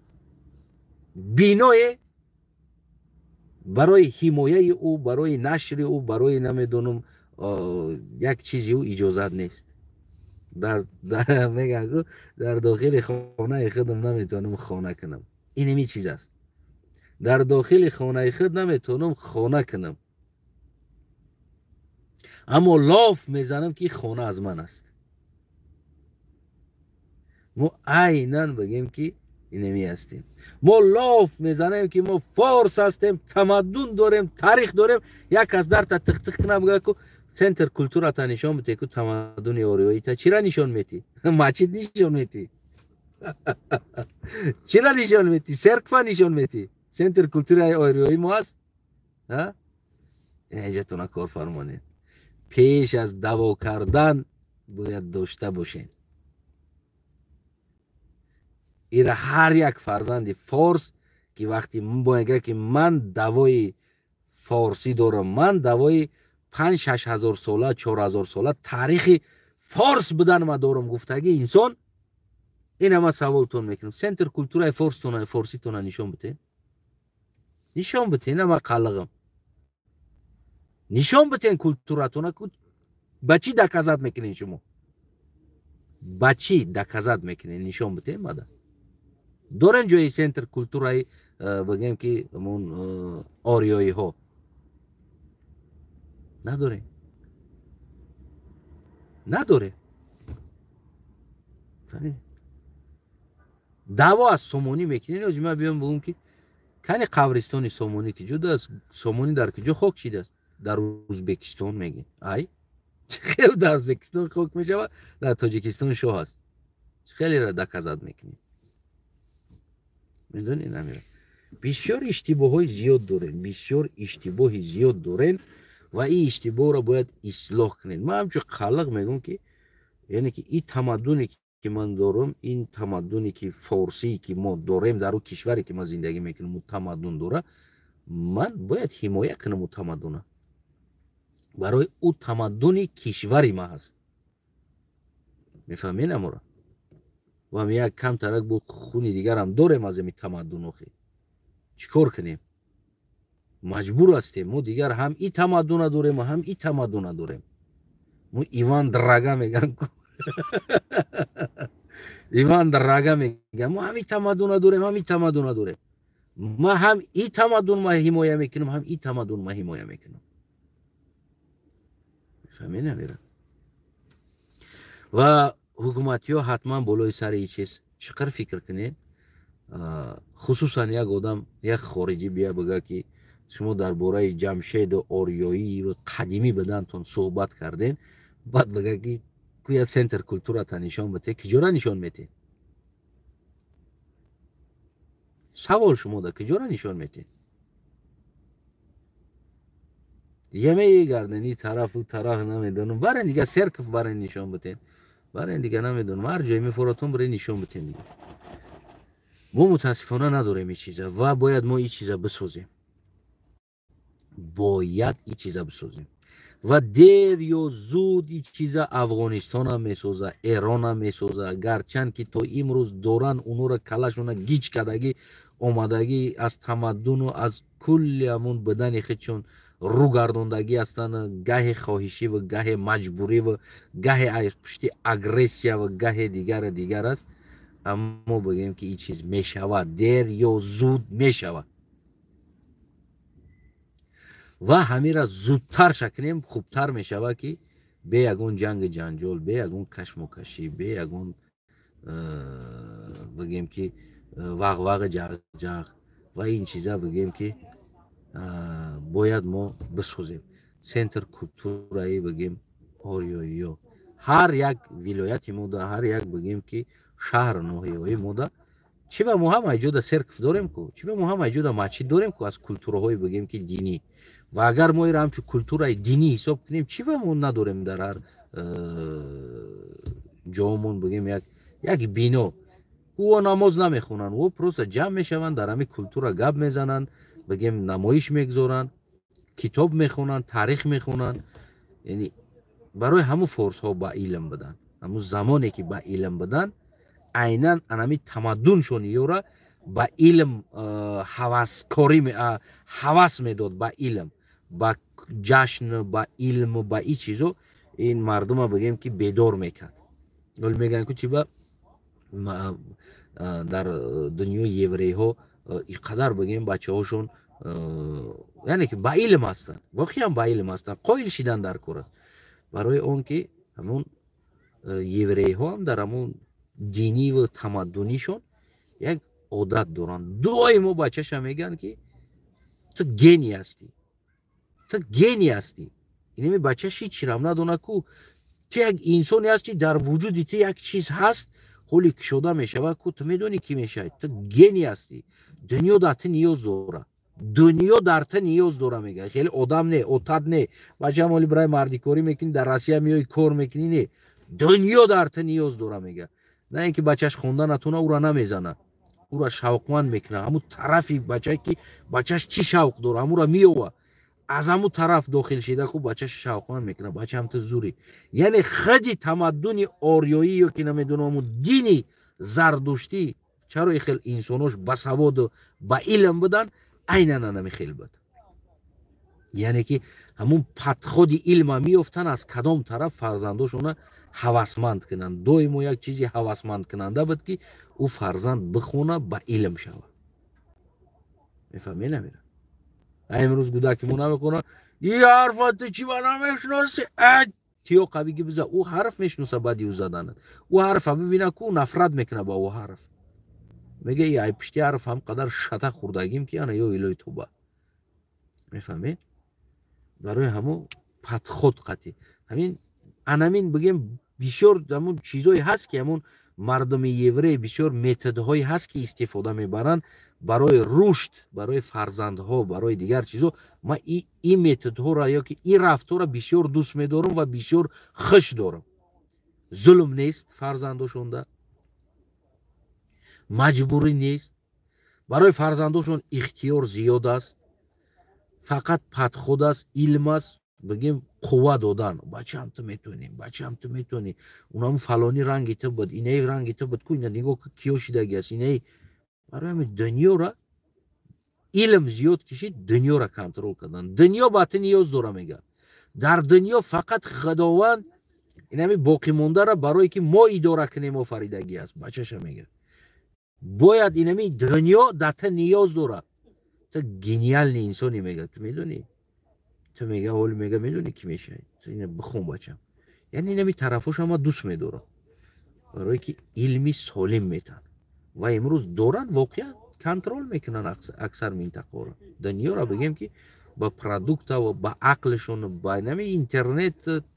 Speaker 1: биное барои ҳимояи ӯ, барои нашри ӯ, барои намедонам як чизи ӯ иҷозат нест. Дар мегӯям, дар дохили хонаи худам наметавонам хона кунам. Инами чиз аст. Дар дохили хонаи худ наметавонам хона кунам, аммо лоф мезанам, ки хона аз ман аст. Мо айнан бигем, ки инами ҳастем. Мо лоф мезанем, ки мо форс ҳастем, тамаддун дорем, таърих дорем. Як аз дарта тиқтиқ кунам, бигӯяд ку центр культурата нишон бите, ку тамаддуни ориёита чира нишон метӣ? Мачид нишон метӣ? Чира нишон метӣ? Церква нишон метӣ? Центр культураи ориёӣ мо аст? Инҷатона кор фармонед. Пеш аз даво кардан бояд дошта бошед. Ира ҳар як фарзанди форс, ки вақти мегӯяд, ки ман давои форсӣ дорам, ман давои 5-6 ҳазор сола, 4 ҳазор сола таърихи форс будан ма дорам, гуфтагӣ инсон, ина ман саволтон мекунам: центр культураи форситона нишон битен, нишон битен. Ина ман қалиғам, нишон битен культуратона. Ба чӣ доказать мекунен шумо? Ба чӣ доказать мекунен? Нишон битен. Мада дорем ҷои центр культураи, бигем, ки ҳамон ориёиҳо надорем, надорем. Фаҳмидед? Даъво аз Сомонӣ мекунед. Ози ман биём бигӯм, ки кани қабристони Сомонӣ ки ҷудо аст, Сомонӣ дар куҷо хок шидааст? Дар Ӯзбекистон мегӯем. Ай, хел дар Ӯзбекистон хок мешавад, дар Тоҷикистон шоҳ аст? Хелеро доказать мекунем. Медонед, намира бисёр иштибоҳҳои зиёд дорем, бисёр иштибоҳи зиёд дорем ва ин иштибоҳро бояд ислоҳ кунед. Ман ҳамчун қалиқ мегӯм, ки яъне ки ин тамаддуне, ки ман дорам, ин тамаддуне, ки форсие, ки мо дорем, дар ӯ кишваре, ки ман зиндагӣ мекунам, ӯ тамаддун дора, ман бояд ҳимоя кунам ӯ тамаддуна, барои ӯ тамаддуни кишвари ма ҳаст. Мефаҳмед амора? Ва як камтарак бо хуни дигарам дорем аз ами тамаддун. Охи, чӣ кор кунем? Маҷбур ҳастем. Мо дигар ҳам и тамаддуна дорем, ҳам и тамаддуна дорем. Мо Иван Драга меган, Иван Драга меган. Мо ҳам и тамаддуна дорем, ҳам и тамаддуна дорем. Ма ҳам и тамаддун ма ҳимоя мекунам, ҳам и тамаддун ма ҳимоя мекунам. Мефаҳмед намера? Ва ҳукуматиҳо ҳатман болои сари ин чиз чӣ қадр фикр кунед. Хусусан як одам, як хориҷӣ бия бигӯя, ки шумо дар бораи Ҷамшеду ориёӣ ва қадимӣ будантон суҳбат кардем, баъд бигӯя, ки гӯя центр культурата нишон бите, киҷора нишон метед? Савол шумо да: киҷора нишон метед? Дига мегарден и тараф, ӯ тараф, намедонам, барен дига церковь, барен нишон битен, барен дига, намедонам, ҳар ҷое мефоратон, барен нишон битен дига. Мо мутаассифона надорем ин чиза ва бояд мо ин чиза бисозем, бояд ин чиза бисозем. Ва дер ё зуд ин чиза Афғонистонам месоза, Эронам месоза. Гарчанд ки то имрӯз доранд онҳоро, калашона гиҷ кардагӣ омадагӣ, аз тамаддуну аз кулли ҳамун будани худшон рӯ гардондагӣ ҳастанд, гаҳе хоҳишӣ ва гаҳе маҷбурӣ ва гаҳе аз пушти агрессия ва гаҳе дигару дигар аст. Аммо бигӯем, ки ин чиз мешавад, дер ё зуд мешавад. Ва ҳамира зудтар шакунем, хубтар мешавад, ки бе ягон ҷанги ҷанҷол, бе ягон кашмокашӣ, бе ягон бигем, ки вағвағи ҷағҷағ ва ин чиза. Бигем, ки бояд мо бисозем центр культураи, бигем, ориёиё ҳар як вилояти мода, ҳар як, бигем, ки шаҳр, ноҳияҳои мода. Чӣ ба мо ҳама ҷода церковь дорем ку? Чӣ ба мо ҳама ҷода масҷид дорем ку аз культураҳои, бигем, ки динӣ? Ва агар мо иро ҳамчун культураи динӣ ҳисоб кунем, чӣ ба мо надорем дар ҳар ҷоомон, бигем, як бино? Ӯ намоз намехонанд, ӯ просто ҷамъ мешаванд, дар ҳамин культура гап мезананд, бигем, намоиш мегузоранд, китоб мехонанд, таърих мехонанд. Яъне барои ҳамун форсҳо ба илм буданд, ҳамун замоне, ки ба илм буданд, айнан анами тамаддуншон ёра ба илм ҳаваскорӣ, ҳавас медод, ба илм, ба ҷашн, ба илм, ба ин чизо ин мардума, бигем, ки бедор мекард. Вол мегӯянд ку чи ба дар дунёи еврейҳо и қадар бигем бачаҳошон, яъне ки ба илм ҳастанд, воқеан ба илм ҳастанд, қоил шидан дар кор аст. Барои он ки ҳамон еврейҳо ҳам дар ҳамон диниву тамаддунишон як одат доранд. Доимо бачаша мегӯянд, ки ту гений ҳастӣ, ту гений ҳастӣ. Инами бачаш ҳеч чирам надона ку, ту як инсоне ҳастӣ, дар вуҷуди ту як чиз ҳаст, ҳоли кушода мешавад ку, ту медонӣ кӣ мешавӣ, ту гений ҳастӣ, дунё дар ту ниёз дора, дунё дар ту ниёз дора, мега. Хеле одам не, отат не, бачам ҳоли барои мардикорӣ мекунӣ, дар Россия меои кор мекунӣ, не, дунё дар ту ниёз дора, мега. На ин ки бачаш хонда натона, ӯра намезана, ӯра шавқманд мекуна. Ҳамун тарафи бача ки бачаш чӣ шавқ дора, ҳамура меёва, аз ҳамун тараф дохил шида ку бачаш шавқманд мекуна. Бачам ту зурӣ. Яъне худи тамаддуни ориёӣ ё ки намедонам ҳамун дини зардуштӣ чаро и хел инсонош басаводу ба илм буданд, айнан анами хел буд. Яъне ки ҳамун подходи илма меёфтанд, аз кадом тараф фарзандошона ҳавасманд кунанд. Доимо як чизи ҳавасмандкунанда буд, ки ӯ фарзанд бихона, ба илм шавад. Мефаҳмед намера? Имрӯз гудаки мо намехона, и ҳарфа ту чӣ ба намешиноси, тиё қабиги биза, ӯ ҳарф мешиноса, баъди ӯ заданат ӯ ҳарфа бибина ку, нафрат мекуна ба ӯ ҳарф. Мега, и ай пишти ҳарф ҳам қадар шата хӯрдагим, ки ана ё илои тоба. Мефаҳмед? Барои ҳамо подход қатӣ ҳамин анамин бигем, бисёр ҳамун чизое ҳаст, ки ҳамун мардуми еврей бисёр методҳое ҳаст, ки истифода мебаранд барои рушд, барои фарзандҳо, барои дигар чизо. Ман ин методҳоро ё ки ин рафторро бисёр дӯст медорам ва бисёр хуш дорам. Зулм нест фарзандошонда, маҷбурӣ нест, барои фарзандошон ихтиёр зиёд аст, фақат подход аст, илм аст, бигем қувва додан. Бачаам, ту метавонӣ, бачаам, ту метавонӣ, унам фалони ранги ту буд, инаи ранги ту буд ку, ина нигоҳ ку, киё шидаги аст инаи. Барои ҳамин дунёра илм зиёд кишид, дунёра контрол кардан. Дунё ба ту ниёз дора, мега. Дар дунё фақат Худованд инами боқимондара барое ки мо идора кунем офаридагӣ аст. Бачаша мега, бояд инами дунё дар ту ниёз дора, ту гениальный инсони, мега, ту медонӣ, ту мега, ҳоли мега, медонӣ кӣ мешавӣ, ту ина бихон, бачам. Яъне инами тарафоша ма дӯст медорам, барое ки илми солим метан ва имрӯз доранд, воқеан контрол мекунанд аксар минтақаҳоро, дунёро, бигем ки ба продукта ва ба ақлшон, ба инами интернет,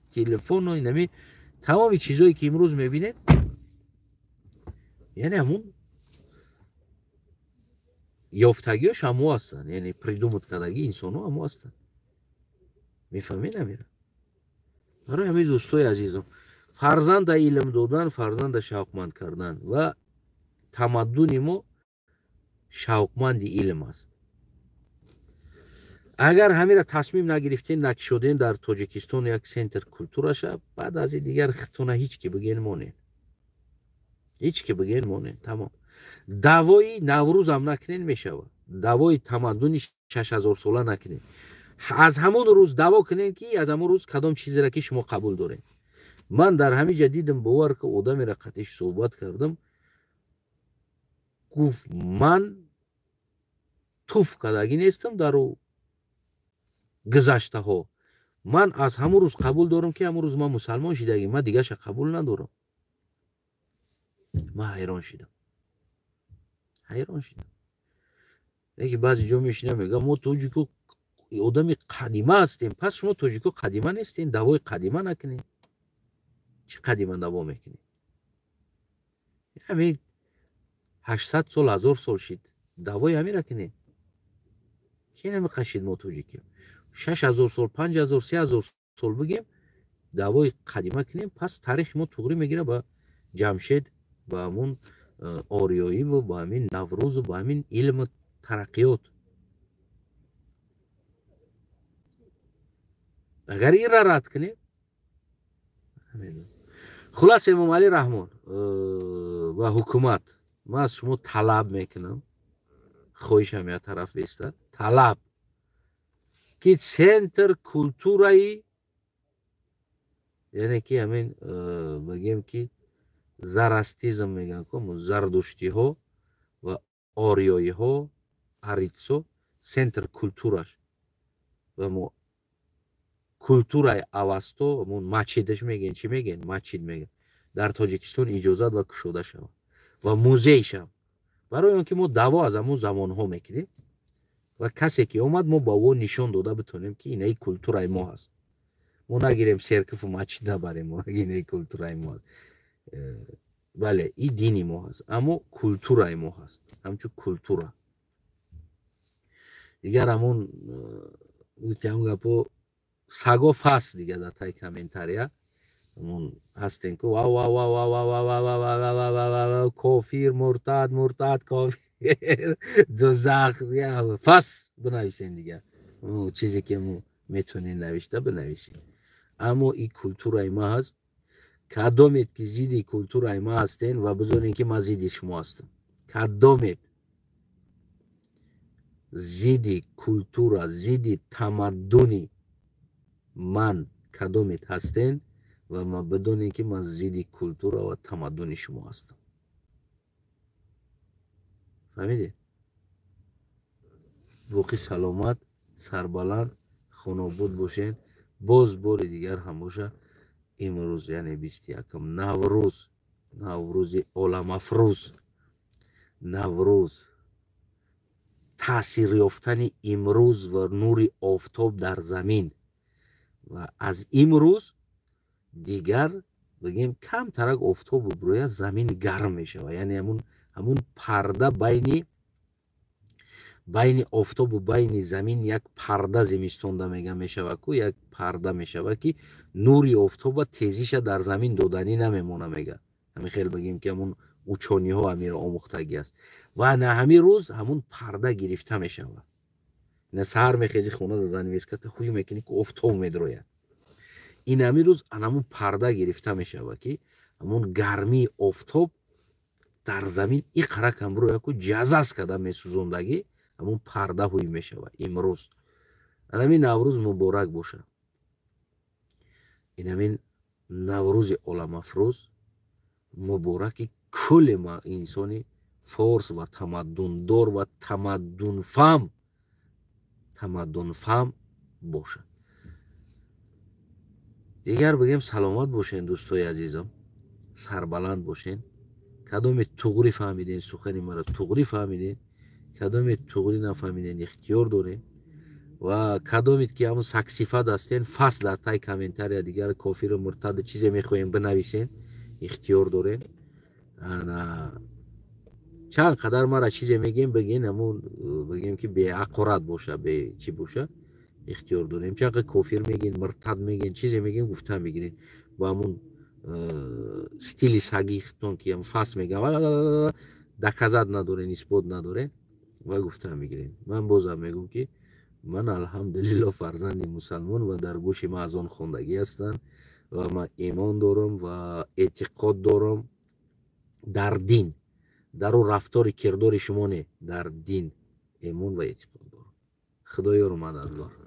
Speaker 1: телефону инами тамоми чизое ки имрӯз мебинед. Яъне ҳамун ёфтагиёш ҳамо ҳастанд, яъне придумать кардагӣ инсонҳо ҳамо ҳастанд. Мефаҳмед намера? Барои ҳамин, дӯстои азизам, фарзанда илм додан, фарзанда шавқманд кардан, ва тамаддуни мо шавқманди илм аст. Агар ҳамира тасмим нагирифтен, накишоден, дар Тоҷикистон як центр культураша, баъд аз ин дигар хитона ҳеҷ ки биген монен, ҳеҷ ки биген монен, тамом. Даъвои Наврӯзам накунен мешавад, даъвои тамаддуни 6000сола накунен. Аз ҳамон рӯз даъво кунен, ки аз ҳамон рӯз кадом чизеро ки шумо қабул доред. Ман дар ҳамин ҷа дидам, бовар ки, одамеро қатиш суҳбат кардам, гуфт: «Ман туф кардагӣ нестам дар гузаштаҳо, ман аз ҳамон рӯз қабул дорам, ки ҳамон рӯз ман мусалмон шидагӣ, ман дигаша қабул надорам». Ман ҳайрон шидам, ҳайрон шидам. Яке баъзе ҷо мешинам, мегӯям: «Мо тоҷико одами қадима ҳастем». Пас шумо тоҷико қадима нестем, даъвои қадима накунед. Чӣ қадима даъво мекунед? Ҳамин 800 сол, 1000 сол шид, даъвои ҳамира кунед. Ки намеқашид, мо тоҷикем, 6000 сол, 5000, 3000 сол бигем, даъвои қадима кунем. Пас таърихи мо туғрӣ мегира ба Ҷамшед, ба ҳамун ориёиву ба ҳамин Наврӯзу ба ҳамин илму тараққиёт. Агар инра рад кунем. Хулас, Эмомалӣ Раҳмон ва ҳукумат, ман аз шумо талаб мекунам, хоҳишам як тараф беста, талаб, ки центр культураи, яъне ки ҳамин бигем ки Зороастризм мегӯянд ку, зардуштиҳо ва ориёиҳо, арицо, центр культураш ва мо культураи Авасто, мо мачидаш мегӯем, чӣ мегӯем, мачид мегӯем, дар Тоҷикистон иҷозат ва кушода шавад ва музей шавад, барои он ки мо даъво аз ҳамон замонҳо мекунем ва касе ки омад, мо ба ӯ нишон дода битонем, ки инаи культураи мо ҳаст. Мо нагирем, церковь у мачид набарем, мо инаи культураи мо ҳаст. Бале, и дини мо ҳаст, аммо культураи мо ҳаст ҳамчун культура. Дигар ҳамон ҳам гапо саго фас дига дар таи комментария ҳамон ҳастен ку, кофир, муртад, муртад, кофир, дузах, фас бинависен. Дига чизе ки метонен навишта бинависен, аммо и культураи ма ҳаст. Кадомед ки зидди культураи ма ҳастен ва бидонед, ки ман зидди шумо ҳастам. Кадомед зидди культура, зидди тамаддуни ман кадомед ҳастен ва ма бидонед, ки ман зидди культура ва тамаддуни шумо ҳастам. Фаҳмидед? Боқӣ саломат, сарбаланд, хонобод бошен. Боз бори дигар ҳам боша, имрӯз, яъне 21-м, Наврӯз, Наврӯзи оламафрӯз, Наврӯз таъсир ёфтани имрӯз ва нури офтоб дар замин. Ва аз имрӯз дигар, бигем, камтарак офтобу бирӯяд, замин гарм мешавад. Яъне ҳамун парда байни офтобу байни замин, як парда зимистонда мега мешава ку, як парда мешава, ки нури офтоба тезиша дар замин доданӣ намемона, мега. Ҳамин хел бигем, ки ҳамун учёный ҳо ҳамиро омӯхтагӣ аст. Ва на ҳамин рӯз ҳамун парда гирифта мешавад. На саҳар мехези, хона да занавеска та ҳуй мекунӣ ки офтоб медрояд. Ин ҳамин рӯз анамун парда гирифта мешавад, ки ҳамун гармии офтоб дар замин иқаракам бирояд ку, ҷазаз карда месӯзондагӣ, ҳамун парда ҳуй мешавад имрӯз. Анамин Наврӯз муборак бошад. Инамин Наврӯзи оламафрӯз мубораки кулли ма инсони форс ва тамаддундор ва тамаддунфаҳм бошад. Дигар бигем, саломат бошен, дӯстои азизам, сарбаланд бошен. Кадоме туғрӣ фаҳмиден, сухани маро туғрӣ фаҳмиден, кадоме туғрӣ нафаҳмиден, ихтиёр дорем. Ва кадомед ки ҳамун сагсифат ҳастен, фас дар таи комментария дигар кофиру муртаду чизе мехоҳем бинависен, ихтиёр дорем. Чанд қадар мара чизе мегем, биген, ҳамун бигем, ки беҳақорат боша, бе чӣ боша, ихтиёр дорем. Чанд қадар кофир мегин, муртад мегин, чизе мегем, гуфта мегирен ба ҳамун стили сагихтон, ки фас мегам, доказать надорен, исбот надорен ва гуфта мегирем. Ман бозам мегӯм, ки ман, алҳамдулилло, фарзанди мусалмон ва дар гӯши ман азон хондагӣ ҳастанд ва ман имон дорам ва эътиқод дорам дар дин, дар ӯ рафтори кирдори шумо не, дар дин имон ва эътиқод дорам. Худоёру мададгор.